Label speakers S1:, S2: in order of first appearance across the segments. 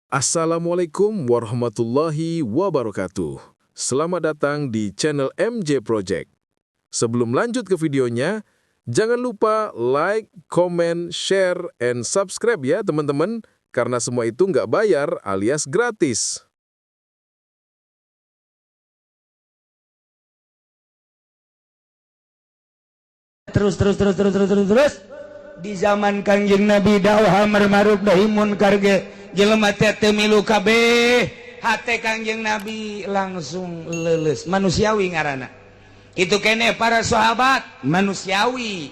S1: Assalamualaikum warahmatullahi wabarakatuh. Selamat datang di channel MJ Project. Sebelum lanjut ke videonya, jangan lupa like, comment, share, and subscribe ya teman-teman, karena semua itu nggak bayar alias gratis.
S2: Terus terus terus terus terus terus terus di zaman Kangjeng Nabi, dakwah amar ma'ruf nahi munkar ge jelema teh teu milu kabeh. Hate Kangjeng Nabi langsung leuleus. Manusiawi ngaranna itu kene. Para sahabat manusiawi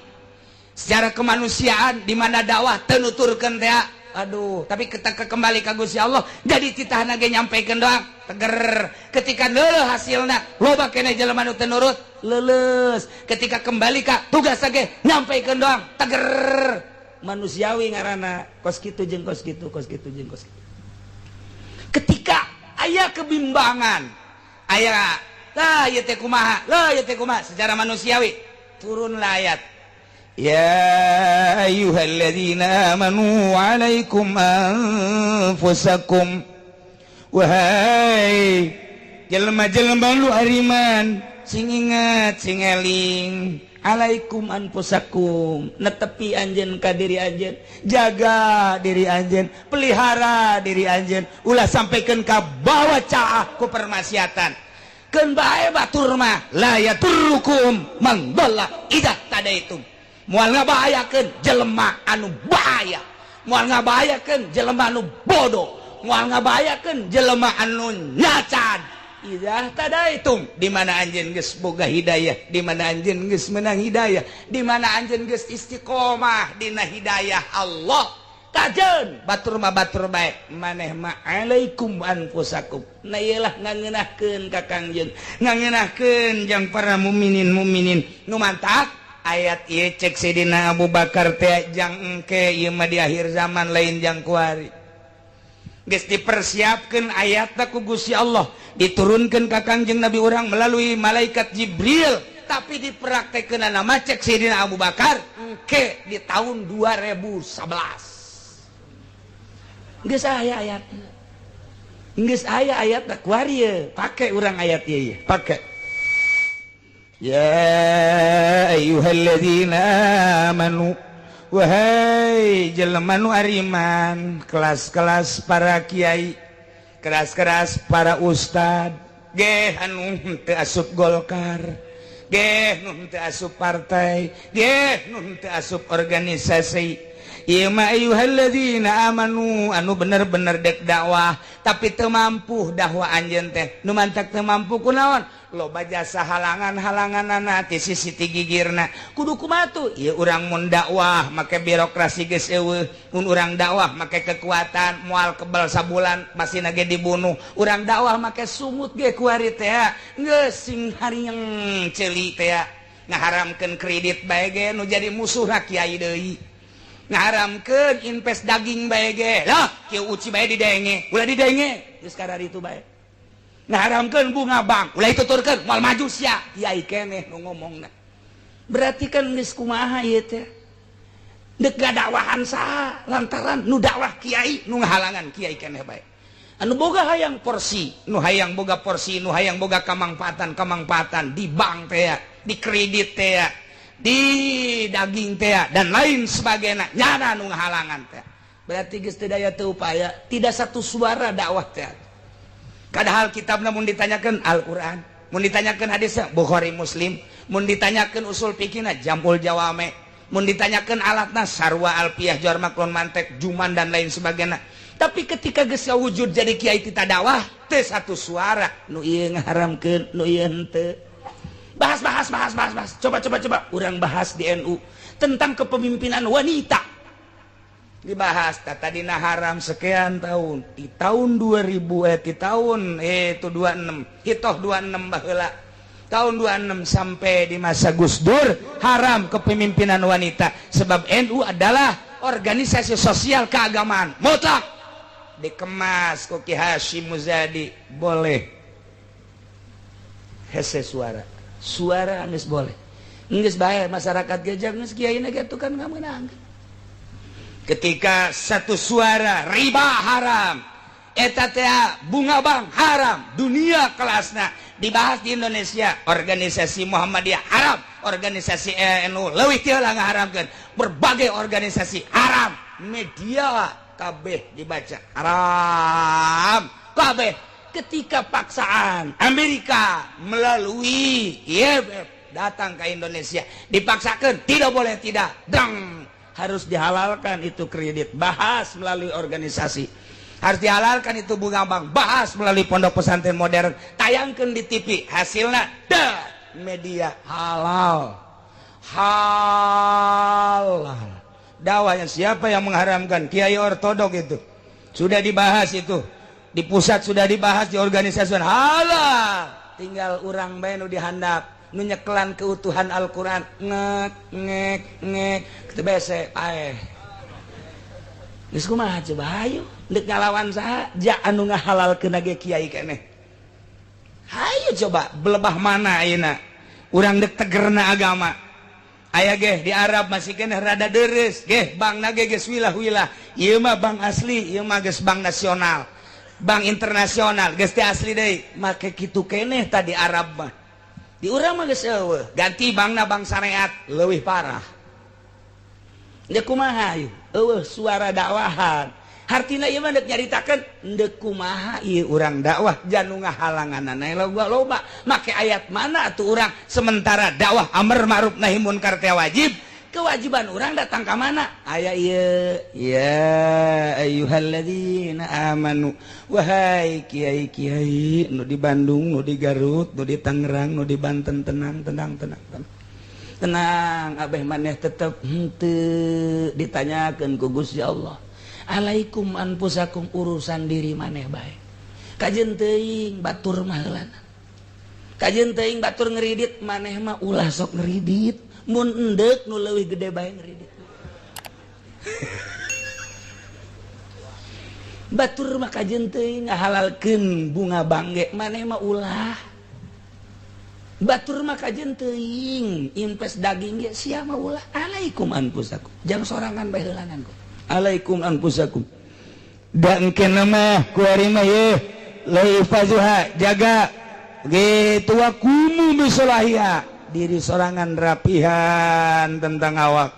S2: secara kemanusiaan, di mana dakwah teu nuturkeun teh, aduh. Tapi ketika kembali ka Gusti Allah, jadi titahna ge nyampaikan doang, teger. Ketika leuleus, hasilna loba kene jelema nu teu nurut, leuleus. Ketika kembali ka tugas ge nyampaikan doang, teger. Manusiawi ngaranna, kos kitu jeung kos kitu, kos kitu jeung kos kitu. Ketika aya kebimbangan, aya lah ieu teh kumaha lah, ieu teh kumaha, secara manusiawi turunlah ayat يا أيها الذين آمنوا عليكم أنفسكم. Wahai jelema-jelema nu ariman, sing ingat, sing eling, alaikum anfusakum, netepi anjeun ka diri anjeun, jaga diri anjeun, pelihara diri anjeun, ulah sampaikan ka bawa caah ku permaksiatan. Keun bae batur mah, la yadurrukum man dhalla idza ihtadaitum. Moal ngabahayakeun jelema anu bahaya, moal ngabahayakeun jelema anu bodoh, moal ngabahayakeun jelema anu nyacan, idza ihtadaitum, di mana anjeun geus boga hidayah, di mana anjeun geus menang hidayah, di mana anjeun geus istiqomah dina hidayah Allah. Kajen batur mah, batur bae maneh mah, alaikum anfusakum. Nah, iyalah ngangeunahkeun ka Kangjeng, ngangeunahkeun jang para mukminin mukminin nu mantak ayat ieu. Cek Sidina Abu Bakar teh, jang engke ieu mah, di akhir zaman, lain jang kuari. Geus dipersiapkeun ayatna ku Gusti Allah, diturunkeun ka Kangjeng Nabi urang melalui malaikat Jibril, tapi dipraktekkeun nama, cek Sidina Abu Bakar, engke di tahun 2011. Geus aya ayat, geus aya ayat kuari ye. Pake urang ayat ieu ye, pake ya ayyuhalladzina amanu. Wahai jelema nu ariman, kelas-kelas para kiai, keras-keras para ustad geh, anu teu asup Golkar geh, nu teu asup partai geh, nu teu asup organisasi. Ieu mah ayyuhalladzina amanu, anu bener-bener dek dakwah tapi teu mampu dakwah anjeun teh. Nu mantak teu mampu kunaon? Loba jasa halangan-halanganana ti sisi ti gigirna. Kudu kumaha tuh? Ieu urang mun dakwah make birokrasi geus eueuh, mun urang dakwah make kekuatan moal kebal, sabulan masih ge dibunuh. Urang dakwah make sungut ge kuari teh geus sing harieng ceuli teh. Ngaharamkeun kredit bae ge nu jadi musuh kiai deui, ngaharamkeun invest daging bae ge lah kieu uci bae didenge, ulah didenge geus itu bae. Ngaharamkeun bunga bank, ulah dituturkeun, moal maju sia. Kiai keneh nu ngomongna. Berarti kan geus kumaha ieu teh? Dek dakwahan saha, lantaran nu dakwah kiai, nu ngahalangan kiai keneh bae, anu boga hayang porsi, nu hayang boga porsi, nu hayang boga kamangpaatan kamangpaatan di bank teh, di kredit teh, di daging teh, dan lain sebagainya, nyana nu ngahalangan teh. Berarti geus teu daya teu upaya, tidak satu suara dakwah teh. Padahal kitab mun ditanyakan Al-Qur'an, mun ditanyakan hadisnya Bukhari Muslim, mun ditanyakan usul fikihna Jam'ul Jawame, mun ditanyakan alatna sarwa alfiah, jar maklon mantek juman, dan lain sebagainya. Tapi ketika geus wujud jadi kiai tita dakwah teh satu suara, nu ieu ngaharamkeun, nu ieu henteu. Bahas, bahas, bahas, bahas, bahas. Coba, coba, coba urang bahas di NU tentang kepemimpinan wanita. Dibahas tadina haram sekian tahun, di tahun 2000, eh, di tahun itu 26 hitoh 26 baheula, tahun 26 sampai di masa Gus Dur haram kepemimpinan wanita, sebab NU adalah organisasi sosial keagamaan mutlak. Dikemas ku Ki Hasyim Muzadi boleh. Hese suara suara geus boleh, geus bae masyarakat ge, geus kiai ge kan nggak menang. Ketika satu suara riba haram. Eta teh bunga bank haram. Dunia kelasna dibahas di Indonesia. Organisasi Muhammadiyah haram, organisasi NU leuwih ti heula ngaharamkeun, berbagai organisasi haram, media kabeh dibaca haram kabeh. Ketika paksaan Amerika melalui IMF datang ke Indonesia, dipaksakan tidak boleh tidak, dang harus dihalalkan itu kredit, bahas melalui organisasi. Harus dihalalkan itu bunga bank, bahas melalui pondok pesantren modern, tayangkan di TV, hasilnya dah media halal. Halal dakwahnya. Siapa yang mengharamkan? Kiai ortodok itu sudah dibahas, itu di pusat sudah dibahas, di organisasi halal. Tinggal urang bae nu dihandap, nu nyekelan keutuhan Al-Quran, ngek ngek ngek kitu bese paeh. Geus kumaha coba, hayu deuk ngalawan saha? Ja anu ngahalalkeun ge kiai keneh. Hayu coba belebah mana ayeuna urang deuk tegerna agama. Aya ge di Arab masih keneh rada deres ge, bankna ge geus wilah-wilah. Ieu mah bank asli, ieu mah geus bank nasional, bank internasional, geus teh asli deui. Make kitu keneh tadi Arab mah. Di urang mah geus eueuh, ganti bankna bank syariat leuwih parah. Deuk kumaha ieu? Eueuh suara dakwahan. Hartina ieu mah deuk nyaritakeun deuk kumaha ieu urang dakwah janu ngahalanganana loba loba. Make ayat mana atuh urang, sementara dakwah amar ma'ruf nahi munkar teh wajib. Kewajiban urang datang ka mana? Aya ieu, ya ayyuhalladzina amanu, wahai kiai-kiai nu di Bandung, nu di Garut, nu di Tangerang, nu di Banten, tenang tenang tenang tenang. Tenang, abeh maneh tetep henteu ditanyakeun ku Gusti Allah. Alaikum anfusakum, urusan diri maneh bae. Kajeun teuing batur mah heulana. Kajeun teuing batur ngeridit, maneh mah ulah sok ngeridit. Mun endek nu leuwih gede bae ngeridit. Batur mah kajeun teuing ngahalalkeun bunga bangge, maneh mah ulah. Batur mah kajeun teuing invest daging ge, sia mah ulah. Alaikum anfusakum, jang sorangan bae heulanan ku. Alaikum anfusakum.
S3: Dan kena mah kuari mah ye laifazuha, jaga gitu wakumu bisolahia, diri sorangan rapihan tentang awak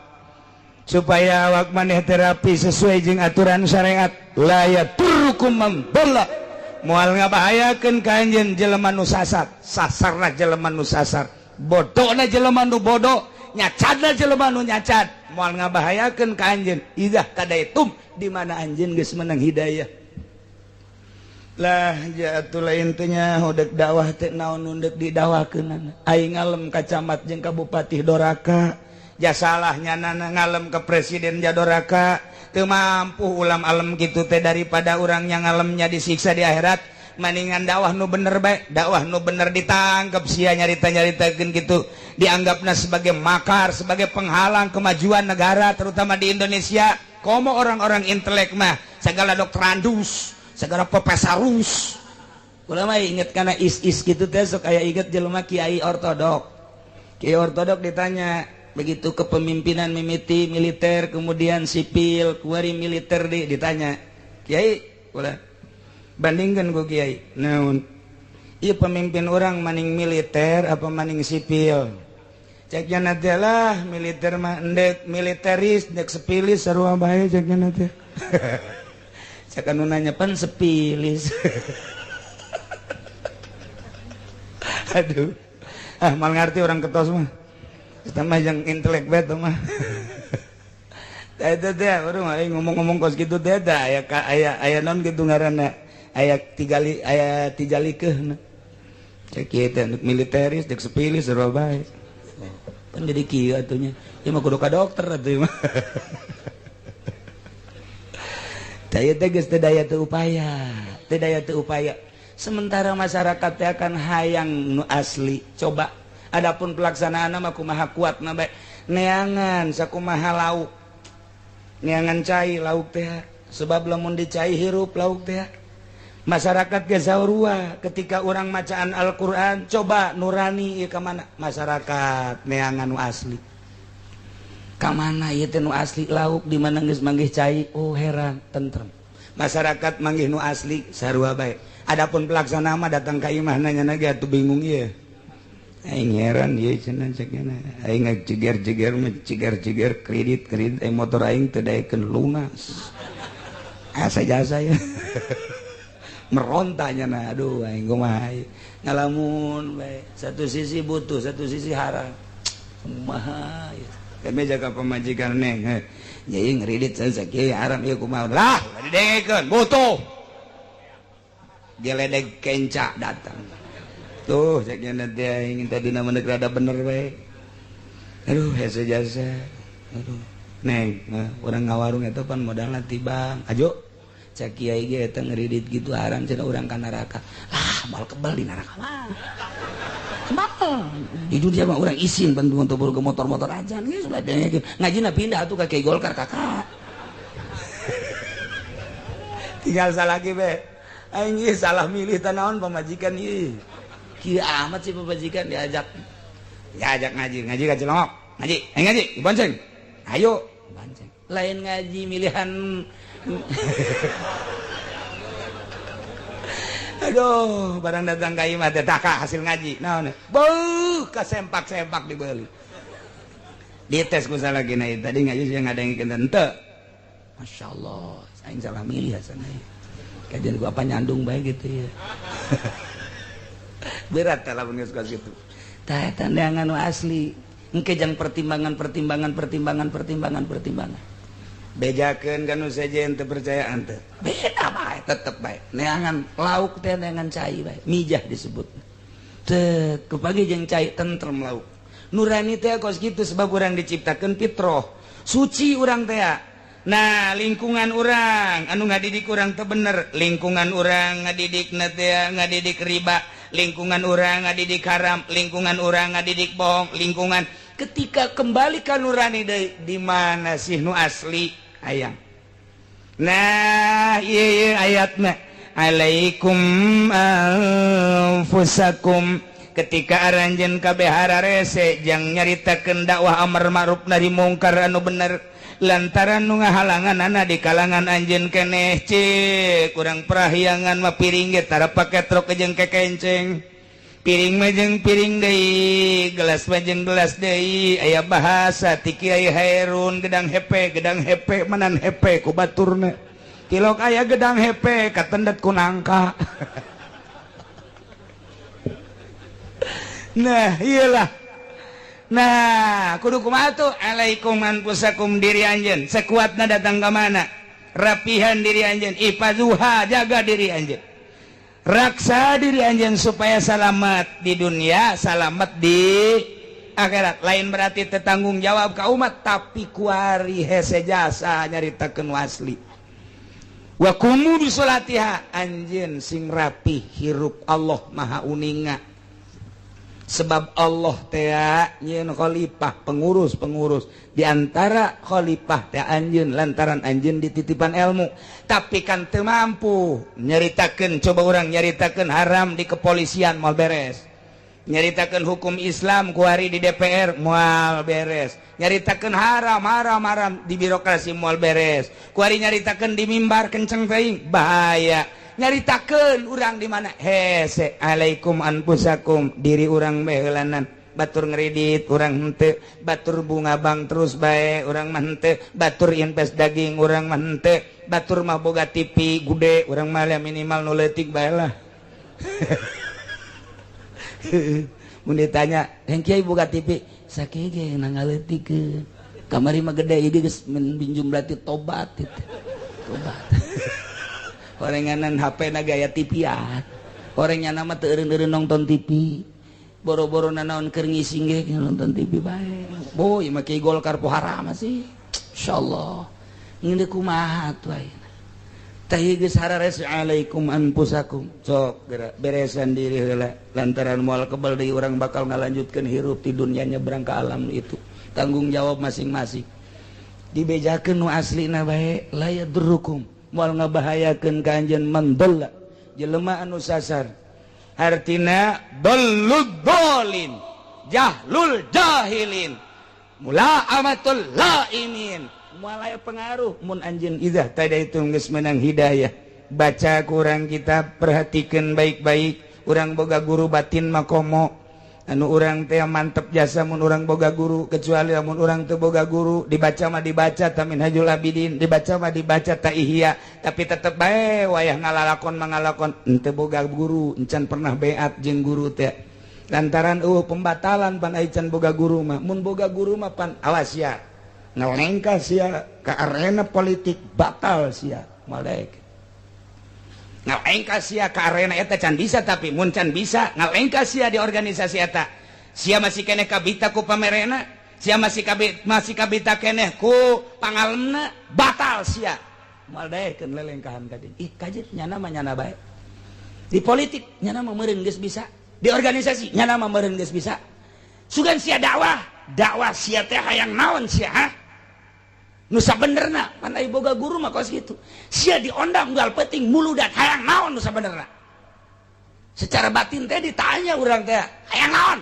S3: supaya awak maneh terapi sesuai jeung aturan syariat. La yaturukum man dhalla, moal ngabahayakeun ka anjeun jelema nu sasar. Sasarna jelema nu sasar, bodona jelema nu bodoh, nyacadna jelema nu nyacad, moal ngabahayakeun ka anjeun idzah tadaitum, di mana anjeun geus menang hidayah. Lah jatuh intinya hodek dakwah teh naon nu deuk didakwakeunana. Aing ngalem ka camat jeung ka bupati doraka, ja salahnya nana ngalem ke presiden ja doraka. Teu mampu ulam alem kitu teh, daripada urang yang ngalemnya disiksa di akhirat, maningan dakwah nu bener bae. Dakwah nu bener ditangkep sia, nyarita-nyaritakeun kitu dianggapna sebagai makar, sebagai penghalang kemajuan negara terutama di Indonesia. Komo orang-orang intelek mah segala doktorandus, segala profesorus.
S2: Ulama inget karena is-is gitu teh sok aya inget jelema kiai ortodok. Kiai ortodok ditanya begitu kepemimpinan mimiti militer kemudian sipil, kuari militer di ditanya, "Kiai, ulah bandingkan ku kiai." "Naon?" "Ieu pemimpin orang maning militer apa maning sipil?" Ceknya nanti lah militer mah endek militeris, endek sepilis sarua bae ceknya nanti. Cek anu nanya pan sepilis. Aduh. Ah, mal ngerti orang ketos mah. Kita mah yang intelek bet mah. Teh teh urang ngomong-ngomong kos kitu teh aya aya aya non kitu ngaranna. Aya tigali aya tijalikeuhna. Cek kieu teh militeris dek sepilis sarua bae. Pan jadi kieu atunya. Ieu mah kudu ka dokter atuh mah. Daya teh geus teu daya teu upaya, teu daya teu upaya. Sementara masyarakat teh akan hayang nu asli. Coba adapun pelaksanaan mah kumaha kuatna bae. Neangan sakumaha lauk. Neangan cai lauk teh, sebab lamun dicai hirup lauk teh. Masyarakat ge sarua ketika urang macaan Al-Qur'an, coba nurani ieu ka mana? Masyarakat neangan nu asli. Ka mana ieu teh nu asli lauk di mana geus manggih cai? Oh heran, tentrem. Masyarakat manggih nu asli sarua bae. Adapun pelaksana mah datang ka imah nanya ge atuh bingung ieu. Aing heran ieu cenah cek aing ngajeger-jeger mah jeger-jeger kredit-kredit aing motor aing teu daekeun lunas. Asa jasa ya. Merontanya nah aduh aing kumaha ngalamun bae. Satu sisi butuh, satu sisi haram. Kumaha ieu. Kami jaga pamajikan neng. Jadi ngeridit sakieu haram ieu kumaha. Lah, didengekeun butuh. Geledek kenca datang. Tuh cek nya teh aing tadi nama rada bener bae. Aduh hese jasa. Aduh. Neng, urang ngawarung eta pan modalna ti bank. Ajo. Cek kiai ge eta ngeridit gitu haram cenah urang ka neraka. Lah, moal kebal di neraka mah. Kebal. Di dunia mah urang isin bantu untuk ke motor-motor aja geus ulah dengekeun. Ngajina pindah atuh ka Kiai Golkar kakak. Tinggal salah lagi be. Aing ieu salah milih tanaon pamajikan ieu. Kieu amat sih pamajikan diajak. Diajak ngaji, ngaji ka Cilongok. Ngaji, ayo ngaji, dibonceng. Ayo, bonceng. Lain ngaji milihan. Aduh, barang datang ka imah teh taka hasil ngaji. Naon? Beuh, kasempak-sempak dibeli. Dites ku salah gina tadi ngaji sih ngadengkeun henteu. Masyaallah, aing salah milih hasana. Kajian gua apa nyandung bae gitu ya. Berat lah lamun geus kitu. Tah eta neangan nu asli. Engke jang pertimbangan pertimbangan pertimbangan pertimbangan pertimbangan. Bejakeun ka nu sejen teu percayaan teh. Beda bae tetep bae. Neangan lauk teh neangan cai bae. Mijah disebut. Teu kupagi jeung cai tentrem lauk. Nurani teh kos kitu sebab urang diciptakeun fitrah. Suci urang teh. Nah, lingkungan urang anu ngadidik urang teu bener, lingkungan urang ngadidikna teh ngadidik riba, lingkungan urang ngadidik haram, lingkungan urang ngadidik bohong, lingkungan ketika kembali ka nurani deui di mana sih nu asli hayang. Nah, ieu ieu ayatna alaikum anfusakum ketika aranjeun kabeh hararese jang nyaritakeun dakwah amar ma'ruf nahi mungkar anu bener lantaran nu ngahalangan ana di kalangan anjeun keneh cek kurang prahyangan mah piring ge tara pake truk jeung kekenceng piring mah jeung piring deui gelas mah jeung gelas deui aya bahasa ti Kiai Hairun gedang hepe manan hepe ku baturna tilok aya gedang hepe katendet ku nangka. Nah iyalah. Nah kudu kumaha tuh alaikum anfusakum diri anjeun sekuatna datang ka mana rapihan diri anjeun ifazuha jaga diri anjeun raksa diri anjeun supaya selamat di dunia selamat di akhirat. Lain berarti tetanggung jawab ka umat tapi kuari hese jasa nyaritakeun asli wa qumu bi sholatiha anjeun sing rapi hirup Allah maha uninga sebab Allah teh nyieun khalifah pengurus-pengurus di antara khalifah teh anjeun lantaran anjeun dititipan ilmu tapi kan teu mampu nyaritakeun coba urang nyaritakeun haram di kepolisian moal beres nyaritakeun hukum Islam kuari di DPR moal beres nyaritakeun haram haram haram di birokrasi moal beres kuari nyaritakeun di mimbar kenceng teuing bahaya nyaritakeun urang di mana hese alaikum anfusakum diri urang bae heulanan batur ngeridit urang henteu batur bunga bang terus bae urang mah henteu batur invest daging urang mah henteu batur mah boga TV gede urang mah minimal nu leutik bae lah. Mun ditanya yang kiai boga TV sakieu ge nangaleutikeun kamari mah gede ieu geus minjum berarti tobat itu tobat. Orenganan HP na gaya TV-an. Orangnya nama teu eureun-eureun nonton TV. Boro-boro nanaon keur ngising ge nonton TV bae. Boy mah kiai Golkar poharam sih. Insyaallah. Ngeundeuk kumaha atuh ayeuna. Tah ieu geus harares alaikum anfusakum. Sok geura beresan diri heula lantaran moal kebal deui urang bakal ngalanjutkeun hirup di dunia nyebrang ka alam itu. Tanggung jawab masing-masing. Dibejakeun nu aslina bae la yadurrukum. Moal ngabahayakeun ka anjeun mandalla jelema anu sasar hartina dallud dolin jahlul jahilin mulaamatul laimin Moal aya pengaruh mun anjeun idzah tadaitum geus meunang hidayah. Baca kurang kita perhatikan baik-baik. Urang boga guru batin makomo anu urang teh mantep jasa mun urang boga guru, kecuali lamun urang teu boga guru dibaca mah dibaca ta Minhajul Abidin, dibaca mah dibaca ta Ihya, tapi tetep bae wayah ngalalakon mangalakon henteu boga guru, encan pernah beat jeung guru teh lantaran pembatalan pan ai can boga guru mah. Mun boga guru mah pan awas sia ngelengkah sia ke arena politik batal sia moal daek. Ngalengkah sia ke arena eta can bisa, tapi mun can bisa ngalengkah sia di organisasi eta sia masih keneh kabita ku pamerena, sia masih kabita keneh ku pangalemna, batal sia moal daekeun lelengkahan tadi. Ih kajet nyana mah nyana bae di politik, nyana mah meureun geus bisa di organisasi, nyana mah meureun geus bisa. Sugan sia dakwah, dakwah sia teh hayang naon sia, ha? Nu sabenerna pan ai boga guru mah kos kitu. Sia diondang unggal peuting muludan hayang naon nu sabenerna. Secara batin teh ditanya urang teh hayang naon?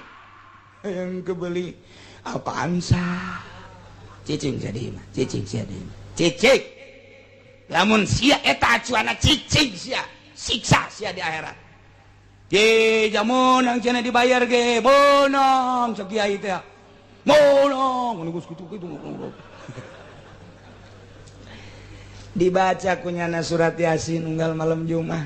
S2: Hayang kebeli apaan sah? Cicing sia mah, cicing sia mah. Cicing. Lamun sia eta acuana cicing sia, siksa sia di akhirat. Ye jamun cenah dibayar ge, bonang cek kiai teh. Bonang geus kitu-kitu. Dibaca kunyana surat Yasin unggal malam Jumat,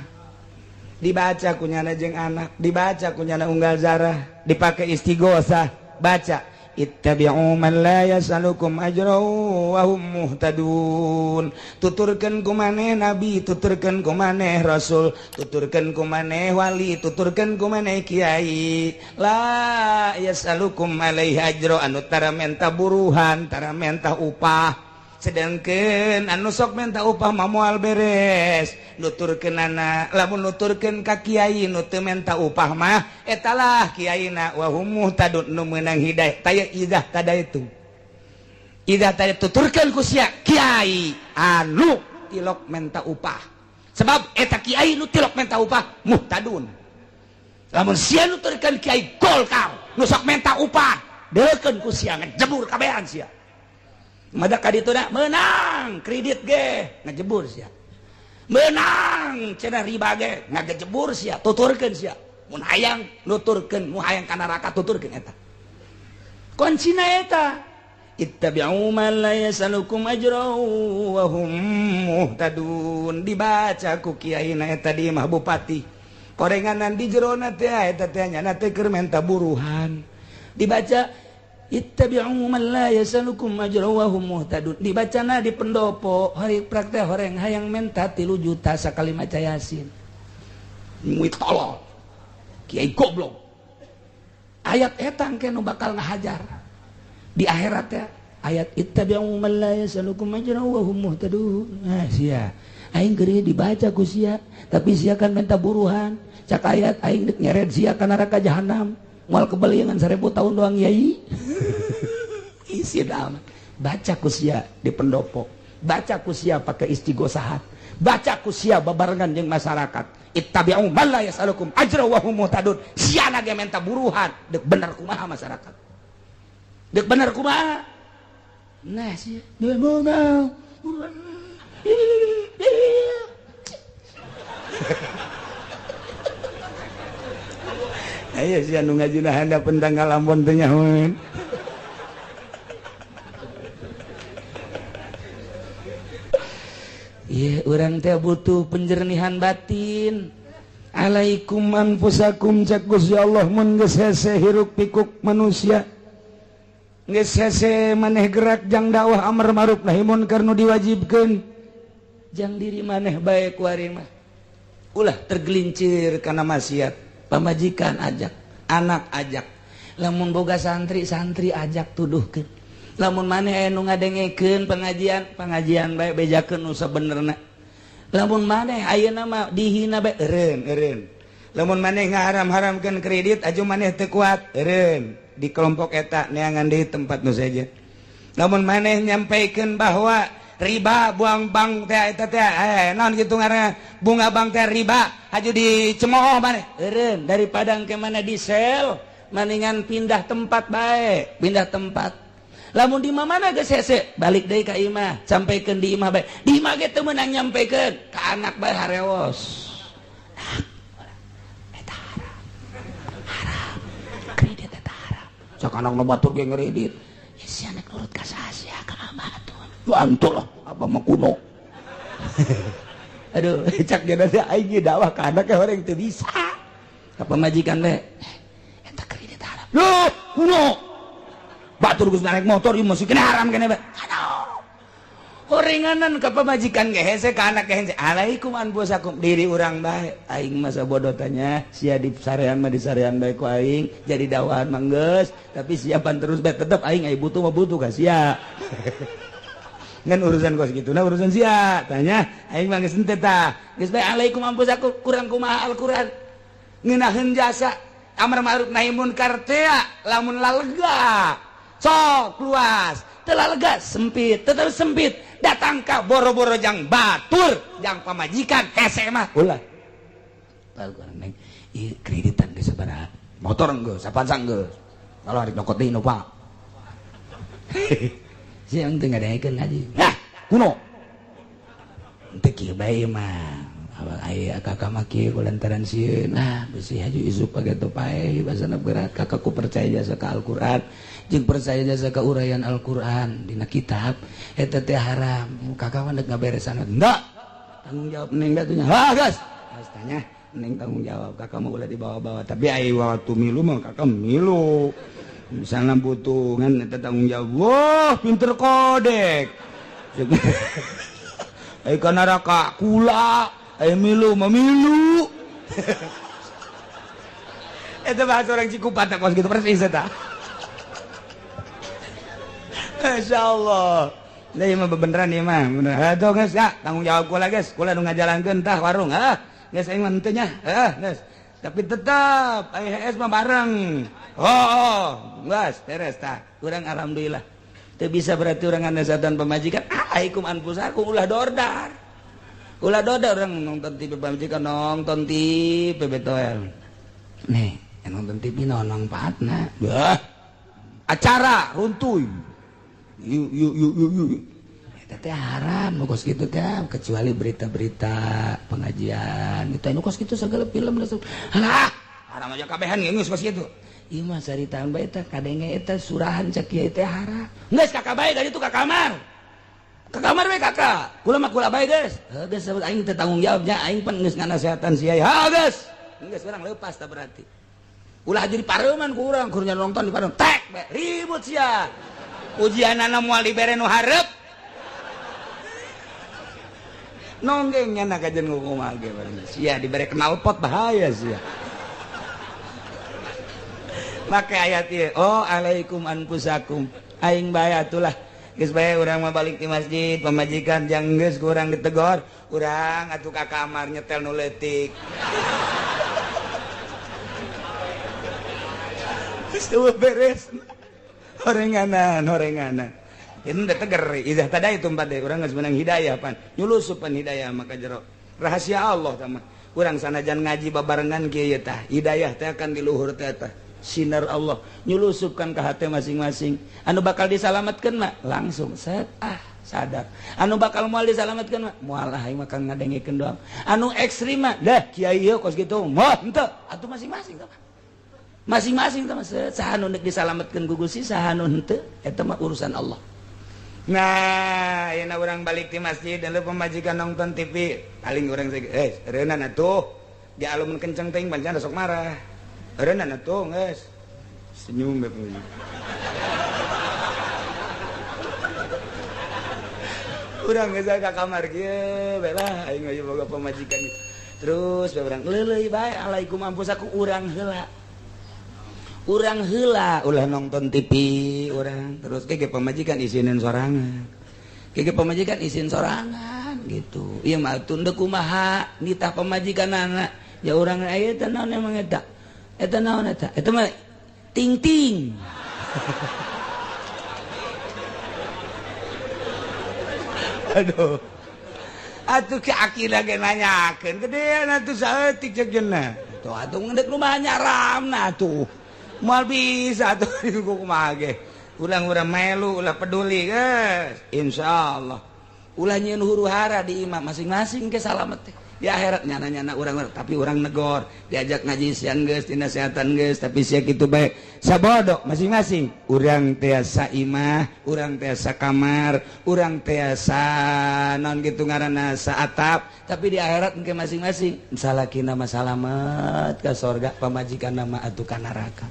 S2: dibaca kunyana jeung anak, dibaca kunyana unggal zarah, dipakai istighosah, baca ittabi'u man la yasalukum ajra wa hum muhtadun. Tuturkeun ku maneh nabi, tuturkeun ku maneh rasul, tuturkeun ku maneh wali, tuturkeun ku maneh kiai. La yasalukum alaihi ajra, anu tara menta buruhan, tara menta upah. Sedangkan anu sok minta upah mah moal beres. Nuturkeunana lamun nuturkeun ka kiai nu teu menta upah mah etalah kiaina wa hum muhtadun nu meunang hidayah. Taya idzah tadaitu. Idzah tadi tuturkeun ku sia kiai anu tilok menta upah. Sebab eta kiai nu tilok menta upah muhtadun. Lamun sia nuturkeun kiai Golkar nu sok menta upah, deukeun ku sia ngejebur kabehan sia. Mada ka ditu da menang kredit ge ngejebur sia, menang cenah riba ge ngagejebur sia, tuturkeun sia. Mun hayang nuturkeun, mun hayang ka neraka tuturkeun eta kuncina eta. Ittabi'u man la yasalukum ajra wa hum muhtadun. Dibaca ku kiai na eta di imah bupati korenganan di jerona teh eta teh nyana teh keur menta buruhan. Dibaca ittabi'u man la yasalukum ajra wa hum muhtadun. Dibacana di pendopo hari praktek horeng hayang menta 3 juta sakali maca Yasin. Muit tolol kiai goblok. Ayat eta engke nu bakal ngahajar di akhirat ya. Ayat ittabi'u man la yasalukum ajra wa hum muhtadun. Nah sia aing keur dibaca ku sia, tapi sia kan menta buruhan. Cak ayat aing deuk nyeret sia ka neraka jahanam. Moal kebeliangan 1000 tahun doang yai. Isi amat. Baca kusia di pendopo, baca kusia pakai istighosahat, baca kusia babarengan jeung masyarakat. Ittabi'u man la yasalukum ajra wa hum muhtadun. Sia ge menta buruhan, deuk bener kumaha masyarakat. Deuk bener kumaha? Nah sia deuk meunang. Ayo sia nu ngajina handapeun tanggal Ambon teh nyahoeun. Ieu urang teh butuh penjernihan batin. Alaikum anfusakum cak Gusti Allah mun geus hese hiruk pikuk manusia. Geus hese maneh gerak jang dakwah amar ma'ruf nahi munkar nu diwajibkeun. Jang diri maneh bae ku ari mah. Ulah tergelincir kana maksiat. Pamajikan ajak, anak ajak, lamun boga santri, santri ajak tuduhkeun. Lamun maneh aya nu ngadengekeun pengajian, pengajian bae bejakeun nu sabenerna. Lamun maneh ayeuna mah dihina bae eureun eureun. Lamun maneh ngaharam-haramkeun kredit aju maneh teu kuat eureun di kelompok eta neangan deui tempat nu sejen. Lamun maneh nyampaikeun bahwa riba buang bank teh eta teh naon kitu ngaranna bunga bank teh riba haju dicemooh maneh eureun daripada engke mana di sel mendingan pindah tempat bae, pindah tempat. Lamun di mana geus hese, balik deui ka imah, sampaikan di imah bae. Di imah ge teu meunang nyampekeun ka anak bae harewos. Eta haram. Haram. Kredit eta haram. Sok anak nu batur ge ngredit. Ya si anak nurut ka saha sia ka abah atuh. Antu lah, abah mah kuno. Aduh, cak ge teh aing ge dakwah ka anak orang teu bisa. Ka pamajikan bae. Eta kredit haram. Loh, kuno. Batur geus naik motor ieu masih kena haram kene bae. Aduh. Horenganan ka pamajikan ge hese ka anak ge hese. Alaikum anfusakum diri urang bae. Aing masa bodoh tanya, sia di sarean mah di sarean bae ku aing, jadi dakwahan mah geus, tapi siapan terus bae tetep aing ai butuh mah butuh ka sia. Ngan urusan kos kitu nah urusan sia. Tanya aing mah geus henteu tah. Geus bae alaikum anfusakum kurang kumaha Al-Qur'an. Ngeunaheun jasa amar ma'ruf nahi munkar teh lamun lalega. Sok luas, telah lega sempit, tetap sempit. Datang ka boro-boro jang batur, jang pamajikan hese mah ulah. Neng, ieu kreditan geus sabaraha? Motor geus, Avanza geus. Kalau hari nyokot deui Innova. Siang teu ngadengekeun ngaji. Nah, kuno. Teu kieu bae mah. Abang aya kakak mah kieu kulantaran sieun. Nah, besi haju isuk pageto pae basana berat kakakku percaya jasa ka Al-Qur'an. Jeung percaya jasa ka uraian Al-Qur'an dina kitab eta teh haram. Kakak mah deuk ngaberesan. Enggak. Tanggung jawab neng atuh nya. Ha, geus. Geus tanya, neng tanggung jawab kakak mah ulah dibawa-bawa. Tapi ai waktu milu mah kakak milu. Misalnya butuh ngan eta tanggung jawab. Wah, pinter kodek. Ai kana neraka kula. Ayo milu, memilu. Itu bahasa orang Cikupa tak kos gitu persis eta. Masya Allah. Nah, ieu mah bebeneran ieu mah. Bener. Atuh geus ya, tanggung jawab kula geus. Kula nu ngajalankeun tah warung, ah. Geus aing mah henteu nya. Heuh, geus. Tapi tetep ai HS mah bareng. Oh, geus beres tah. Urang alhamdulillah. Teu bisa berarti urang nganasehatan pamajikan, ah aikum anfusakum ulah dordar. Ulah doda orang nonton TV pamajikan nonton TV betoel. Nih, nonton TV naon manfaatna? Bah. Acara runtuy. Yuk yuk yuk yuk yuk. Eta teh haram nu kos kitu teh kecuali berita-berita pengajian. Itu nu kos kitu segala film langsung. Halah, haram aja kabehan geus kos kitu. Ieu mah saritaan bae teh kadenge eta surahan cak kieu teh haram. Geus kakak bae ka ditu ka kamar. Ke kamar we kakak, kula mah kula bae geus. Heuh geus aing teh tanggung jawabnya aing pan geus nganasehatan sia. Ha geus. Geus urang leupas tah berarti. Ulah jadi pareuman ku urang kur nonton di pareum. Tek be ribut sia. Ujianana moal dibere nu hareup. Nonggeng nya kajen kumaha ge sia dibere knalpot bahaya sia. Make ayat ieu, oh alaikum anfusakum. Aing bae atulah. Geus bae urang mah balik di masjid, pamajikan jang geus ku urang ditegor, urang atuh ka kamar nyetel nu leutik. Geus teu beres. Horenganan, horenganan. Ini udah teger, idah tadi itu empat deh, urang geus menang hidayah pan. Nyulusupan hidayah maka jero. Rahasia Allah tah mah. Urang sanajan ngaji babarengan kieu tah, hidayah teh akan di luhur teh tah. Sinar Allah nyulusupkan ke hati masing-masing. Anu bakal disalamatkan mah langsung set ah sadar. Anu bakal moal disalamatkan mah moal ah aing mah ngadengekeun doang. Anu ekstrim mah dah kiai ieu kos kitu moal henteu atuh masing-masing tah. Masing-masing tah saha nu deuk disalamatkeun ku Gusti saha nu henteu eta mah urusan Allah. Nah, ayeuna urang balik di masjid dan pamajikan nonton TV, paling urang reunan atuh. Di alumun kenceng teuing pancen sok marah. Reunan atuh geus. Senyum bae pamajikan. Urang geus ka kamar kieu bae lah aing mah boga pamajikan. Terus bae urang leuleuy bae alaikum anfusakum urang heula. Urang heula ulah nonton TV urang terus ke pamajikan isinin sorangan. Ke pamajikan isin sorangan gitu. Ieu mah tunda kumaha nitah pamajikanana. Ya urang aya teh naon emang eta? Eta naon eta? Eta mah ting-ting. Aduh. Atuh ki akila ge nanyakeun gedean atuh saeutik ceuk jeuna. Tuh atuh ngeudek rumah nyaramna atuh. Moal bisa atuh kumaha ge. Ulang-urang melu, ulah peduli, guys. Insyaallah. Ulah nyieun huru hara di imah masing-masing ke salamet teh. Di akhirat nyana-nyana urang, tapi urang negor, diajak ngaji siang geus, dinasehatan geus, tapi sia kitu bae. Sabodo masing-masing. Urang tiasa imah, urang tiasa kamar, urang tiasa non gitu ngaranna saatap, tapi di akhirat engke masing-masing. Salakina mah salamet ka sorga, pamajikan mah atuh ka neraka.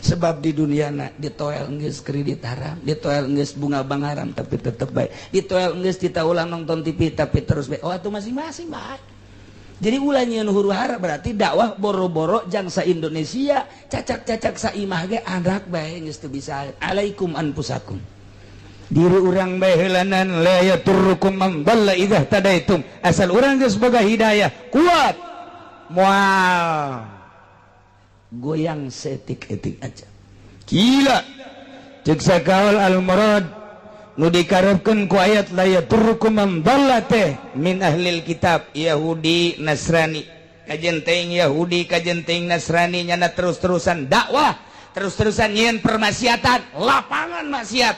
S2: Sebab di dunia na ditoel geus kredit haram, ditoel geus bunga bank haram, tapi tetep baik. Ditoel geus kita ulang nonton TV tapi terus baik. Oh, atuh masing-masing baik. Jadi ulah nyieun huru hara berarti dakwah boro-boro jangsa Indonesia, cacak-cacak saimah ge anak bae geus teu bisa. Alaikum anfusakum.
S3: Diri urang bae heulanan, la yadurrukum man dhalla idza tadaitum. Asal urang geus boga hidayah kuat, moal
S2: goyang seetik-etik aja.
S3: Gila, cek sakaol al murad nu dikarepkeun ku ayat la yadurrukum man dhalla teh min ahlil kitab, Yahudi Nasrani. Kajen teuing Yahudi, kajen teuing Nasrani, nyana terus-terusan dakwah, terus-terusan nyieun permaksiatan, lapangan maksiat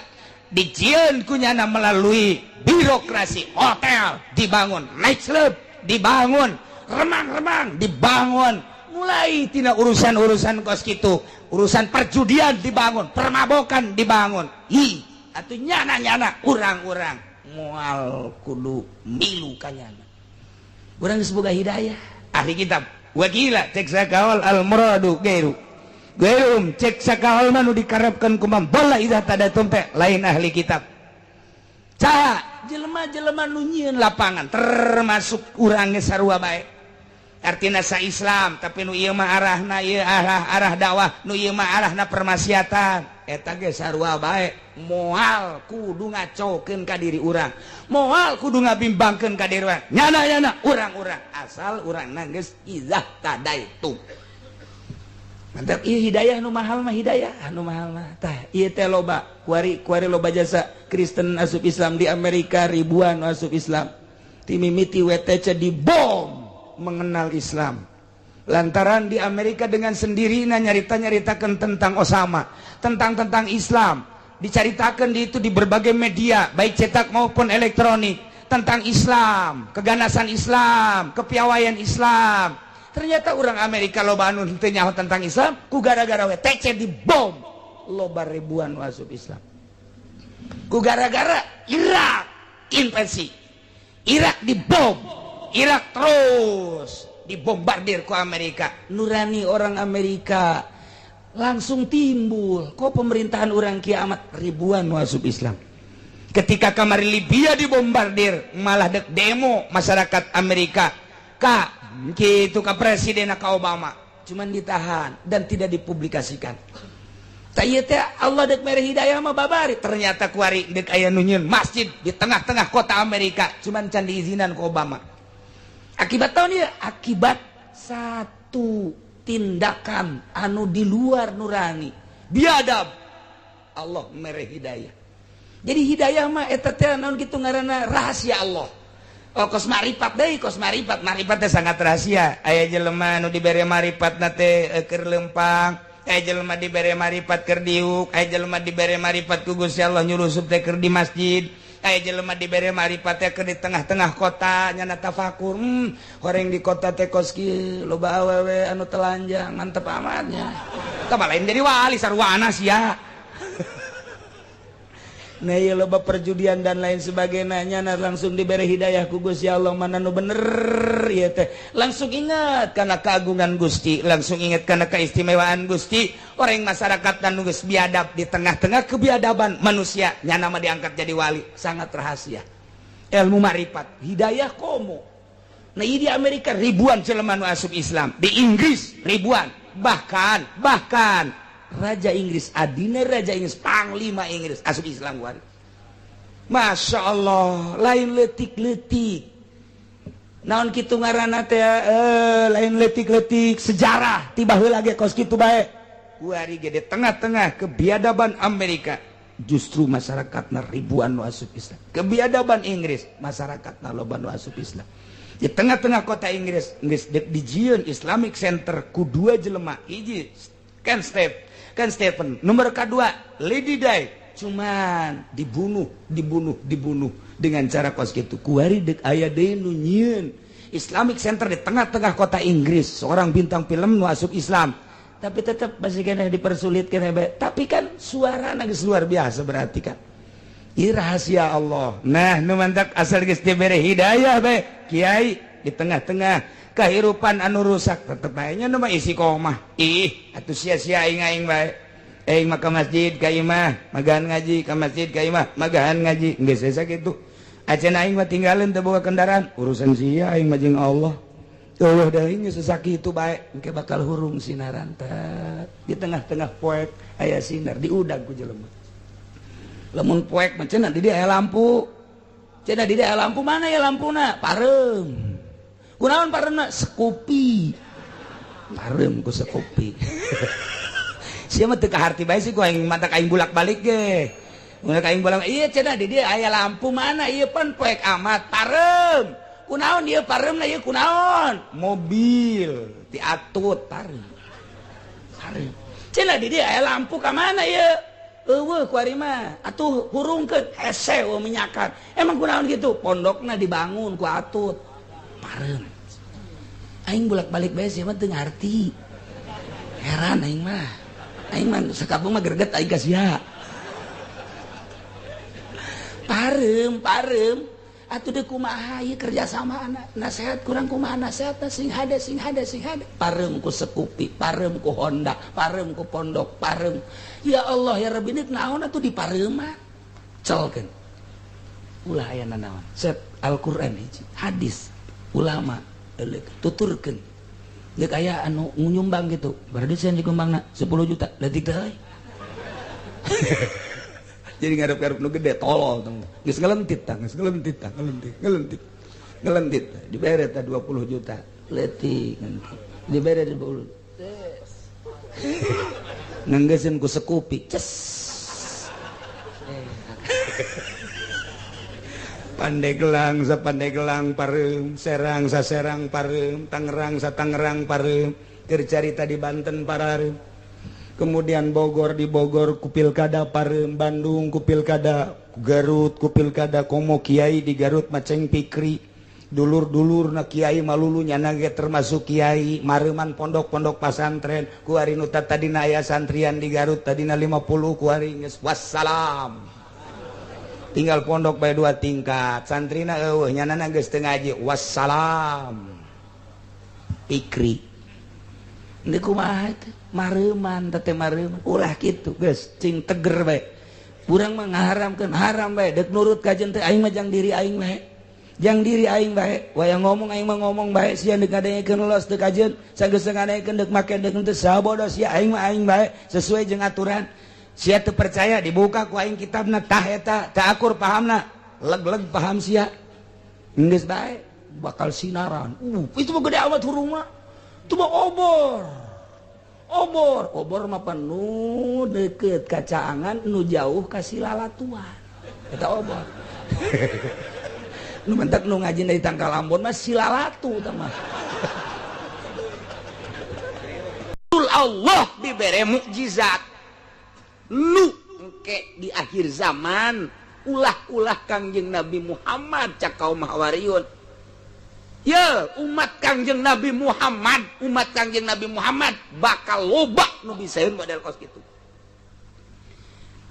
S3: dijieun ku nyana melalui birokrasi. Hotel dibangun, nightclub dibangun, remang-remang dibangun, mulai tina urusan-urusan kos gitu, urusan perjudian dibangun, permabokan dibangun. Hi, atuh nyana-nyana urang-urang moal kudu milu kanyana.
S2: Urang geus boga hidayah.
S3: Ahli kitab wakila, cek sakawal al muradu gairu gairum. Cek sakawal mah nu dikarepkeun ku man dhalla idza tadatum teh lain ahli kitab. Saha?
S2: Jelema-jelema nu nyieun lapangan, termasuk urang ge sarua bae.
S3: Artina sa Islam, tapi nu ieu mah arahna ieu, arah arah dakwah, nu ieu mah arahna permaksiatan,
S2: eta ge sarua bae. Moal kudu ngacokeun ka diri urang, moal kudu ngabimbangkeun ka diri urang,
S3: nyana nyana
S2: urang-urang, asal urang geus idzah tadaitu. Mantap, ieu hidayah nu mahal mah, hidayah nu mahal mah. Tah, ieu teh loba kuari kuari loba jasa Kristen asup Islam di Amerika, ribuan asup Islam. Ti mimiti WTC dibom
S3: mengenal Islam lantaran di Amerika dengan sendirinya nyarita-nyaritakan tentang Osama, tentang tentang Islam, dicaritakan di itu di berbagai media, baik cetak maupun elektronik, tentang Islam, keganasan Islam, kepiawaian Islam.
S2: Ternyata orang Amerika loba anu teu nyaho tentang Islam, ku gara-gara WTC dibom loba ribuan asup Islam. Ku gara-gara Irak invasi Irak, dibom Irak, terus dibombardir ku Amerika, nurani orang Amerika langsung timbul, kok pemerintahan orang kiamat, ribuan masuk Islam.
S3: Ketika kamari Libya dibombardir, malah dek demo masyarakat Amerika ka gitu ka presiden, ka Obama.
S2: Cuman ditahan dan tidak dipublikasikan. Tah, teh Allah dek mere hidayah mah babari.
S3: Ternyata kuari dek aya nu nyieun masjid di tengah-tengah kota Amerika, cuman can diizinan ku Obama.
S2: Akibat tahun ya, akibat satu tindakan anu di luar nurani biadab, Allah mere hidayah. Jadi hidayah mah eta teh naon kitu ngaranna, rahasia Allah.
S3: Oh, kos maripat deui, kos maripat. Maripat teh sangat rahasia. Aya jelema nu dibere maripat na teh keur lempang, aya jelema dibere maripat keur diuk, aya jelema dibere maripat ku Gusti Allah nyurusup teh keur di masjid, aya jelema dibere maripat teh keur di tengah-tengah kota nyana tafakur,
S2: horeng di kota teh kos kieu, loba awewe anu telanjang, mantep amatnya.
S3: Tah, lain jadi wali, sarwana sia.
S2: Nah, ieu loba perjudian dan lain sebagainya, nah, langsung diberi hidayah ku Gusti Allah mana nu bener ieu teh.
S3: Langsung ingat karena keagungan Gusti, langsung ingat karena keistimewaan Gusti. Orang masyarakat dan geus biadab, di tengah-tengah kebiadaban manusia nyana mah diangkat jadi wali.
S2: Sangat rahasia ilmu maripat hidayah komo. Nah, di Amerika
S3: ribuan jelema nu asup Islam, di Inggris ribuan, bahkan bahkan
S2: Raja Inggris, adina Raja Inggris, Panglima Inggris asup Islam kuari.
S3: Masya Allah, lain letik-letik
S2: naon kitu ngaranna teh, lain letik-letik sejarah tiba heula ge kos kitu bae.
S3: Kuari ge di tengah-tengah kebiadaban Amerika
S2: justru masyarakatna ribuan nu asup Islam. Kebiadaban Inggris, masyarakatna loba nu asup Islam.
S3: Di tengah-tengah kota Inggris geus dijieun Islamic Center ku dua jelema, hiji Ken Stephen, nomor kedua Lady Di.
S2: Cuman dibunuh, dibunuh, dibunuh dengan cara kos kitu. Kuari deuk aya deui nu nyieun Islamic Center di tengah-tengah kota Inggris, seorang bintang film nu asup Islam. Tapi tetap masih kena dipersulit kena bae. Tapi kan suara geus luar biasa berarti kan. Ini rahasia Allah. Nah, nu mantak asal geus dibere hidayah bae, kiai di tengah-tengah kehidupan anu rusak tetep bae nya nu mah isi komah. Ih, atuh sia-sia aing aing bae. Aing mah ka masjid ka imah, magahan ngaji, ka masjid ka imah, magahan ngaji. Geus asa kitu. Acan aing mah tinggalin teu boga kendaraan, urusan sia aing mah jeung Allah. Allah dah ini sesakitu bae, engke bakal hurung sinaran teh. Di tengah-tengah poek aya sinar diudag ku jelema. Lamun poek mah cenah di dieu aya lampu. Cenah di dieu aya lampu, mana ya lampuna? Pareum. Kunaon pareumna? Sekupi. Pareum ku sekupi. Sia mah teu kaharti bae sih ku aing mantak aing bolak-balik ge. Mun aing bolak, iya cenah di dieu aya lampu, mana ieu pan poek amat pareum. Kunaon ieu pareumna ieu kunaon? Mobil diatut pareum. Pareum. Cenah di dieu aya lampu ka mana ieu? Eueuh ku ari mah. Atuh hurungkeun hese eueuh minyakan. Emang kunaon kitu? Pondokna dibangun ku atut. Pareum. Aing bolak-balik bae sia mah teu ngarti. Heran aing mah. Aing mah sakampung mah greget aing ka sia. Pareum, pareum. Atuh deuk kumaha ieu kerjasama anak nasehat kurang kumaha nasihatna sing hade sing hade sing hade. Pareum ku Sekupi, pareum ku Honda, pareum ku pondok, pareum. Ya Allah ya Rabbi deuk naon atuh dipareuman. Celkeun. Ulah aya nanaon. Set Al-Qur'an hiji, hadis ulama euleuk tuturkeun. Deuk aya anu nyumbang gitu. Berarti sia dikumbangna 10 juta leutik teh euy. Jadi ngarep-ngarep nu gede tolol tong. Geus ngelentit tah, geus ngelentit tah, ngelentit, ngelentit. Ngelentit. Dibere tah 20 juta. Leutik ngelentit. Dibere 20. Nganggeuseun ku Sekupi. Ces. Pandeglang sa Pandeglang pareum, Serang sa Serang pareum, Tangerang sa Tangerang pareum, keur carita di Banten pareum. Kemudian Bogor di Bogor ku pilkada pareum, Bandung ku pilkada, Garut ku pilkada, komo kiai di Garut maceng pikri. Dulur-dulur na kiai malulu nyana ge termasuk kiai, mareuman pondok-pondok pasantren, ku ari nu tadina aya santrian di Garut tadina 50 ku ari geus wassalam. Tinggal pondok bae 2 tingkat, santrina eueuh nyanana geus teu ngaji wassalam. Pikri. Deuk kumaha teh? Mareuman teh mareuman ulah kitu geus cing teger bae. Urang mah ngaharamkeun haram bae deuk nurut ka jeung teh aing mah jang diri aing bae. Jang diri aing bae, wayang ngomong aing mah ngomong bae sia deuk ngadengekeun los teu kajeun, sageus ngadengekeun deuk make deuk teu sabodo sia aing mah aing bae sesuai jeung aturan. Sia teu percaya dibuka ku aing kitabna tah eta teu akur pahamna, leg-leg paham sia. Geus bae bakal sinaran. Itu mah gede amat hurung mah. Itu mah obor. Obor, obor mah penuh deket kacaangan nu jauh ka silalatuan. Eta obor. Nu mentak nu ngaji dari Tangkal Ambon mah silalatu tah mah. Allah dibere mukjizat. Nu engke di akhir zaman ulah-ulah Kangjeng Nabi Muhammad cak kaum Hawariyun. Ya, umat Kangjeng Nabi Muhammad, umat Kangjeng Nabi Muhammad bakal loba nu bisaeun model kos kitu.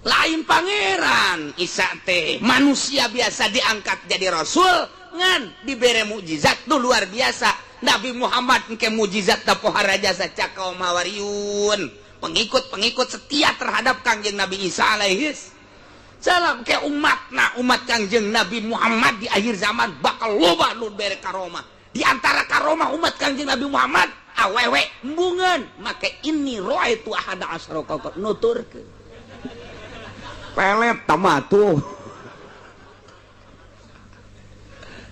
S2: Lain pangeran Isa teh manusia biasa diangkat jadi rasul ngan dibere mukjizat nu luar biasa. Nabi Muhammad engke mukjizat da pohara jasa cak kaum Hawariyun, pengikut-pengikut setia terhadap Kangjeng Nabi Isa alaihis salam. Ke umatna umat Kangjeng Nabi Muhammad di akhir zaman bakal loba nu bere karomah. Di antara karomah umat Kangjeng Nabi Muhammad awewe embungan make ini roaitu ahada asyara kaukab nuturkeun pelet tamatuh.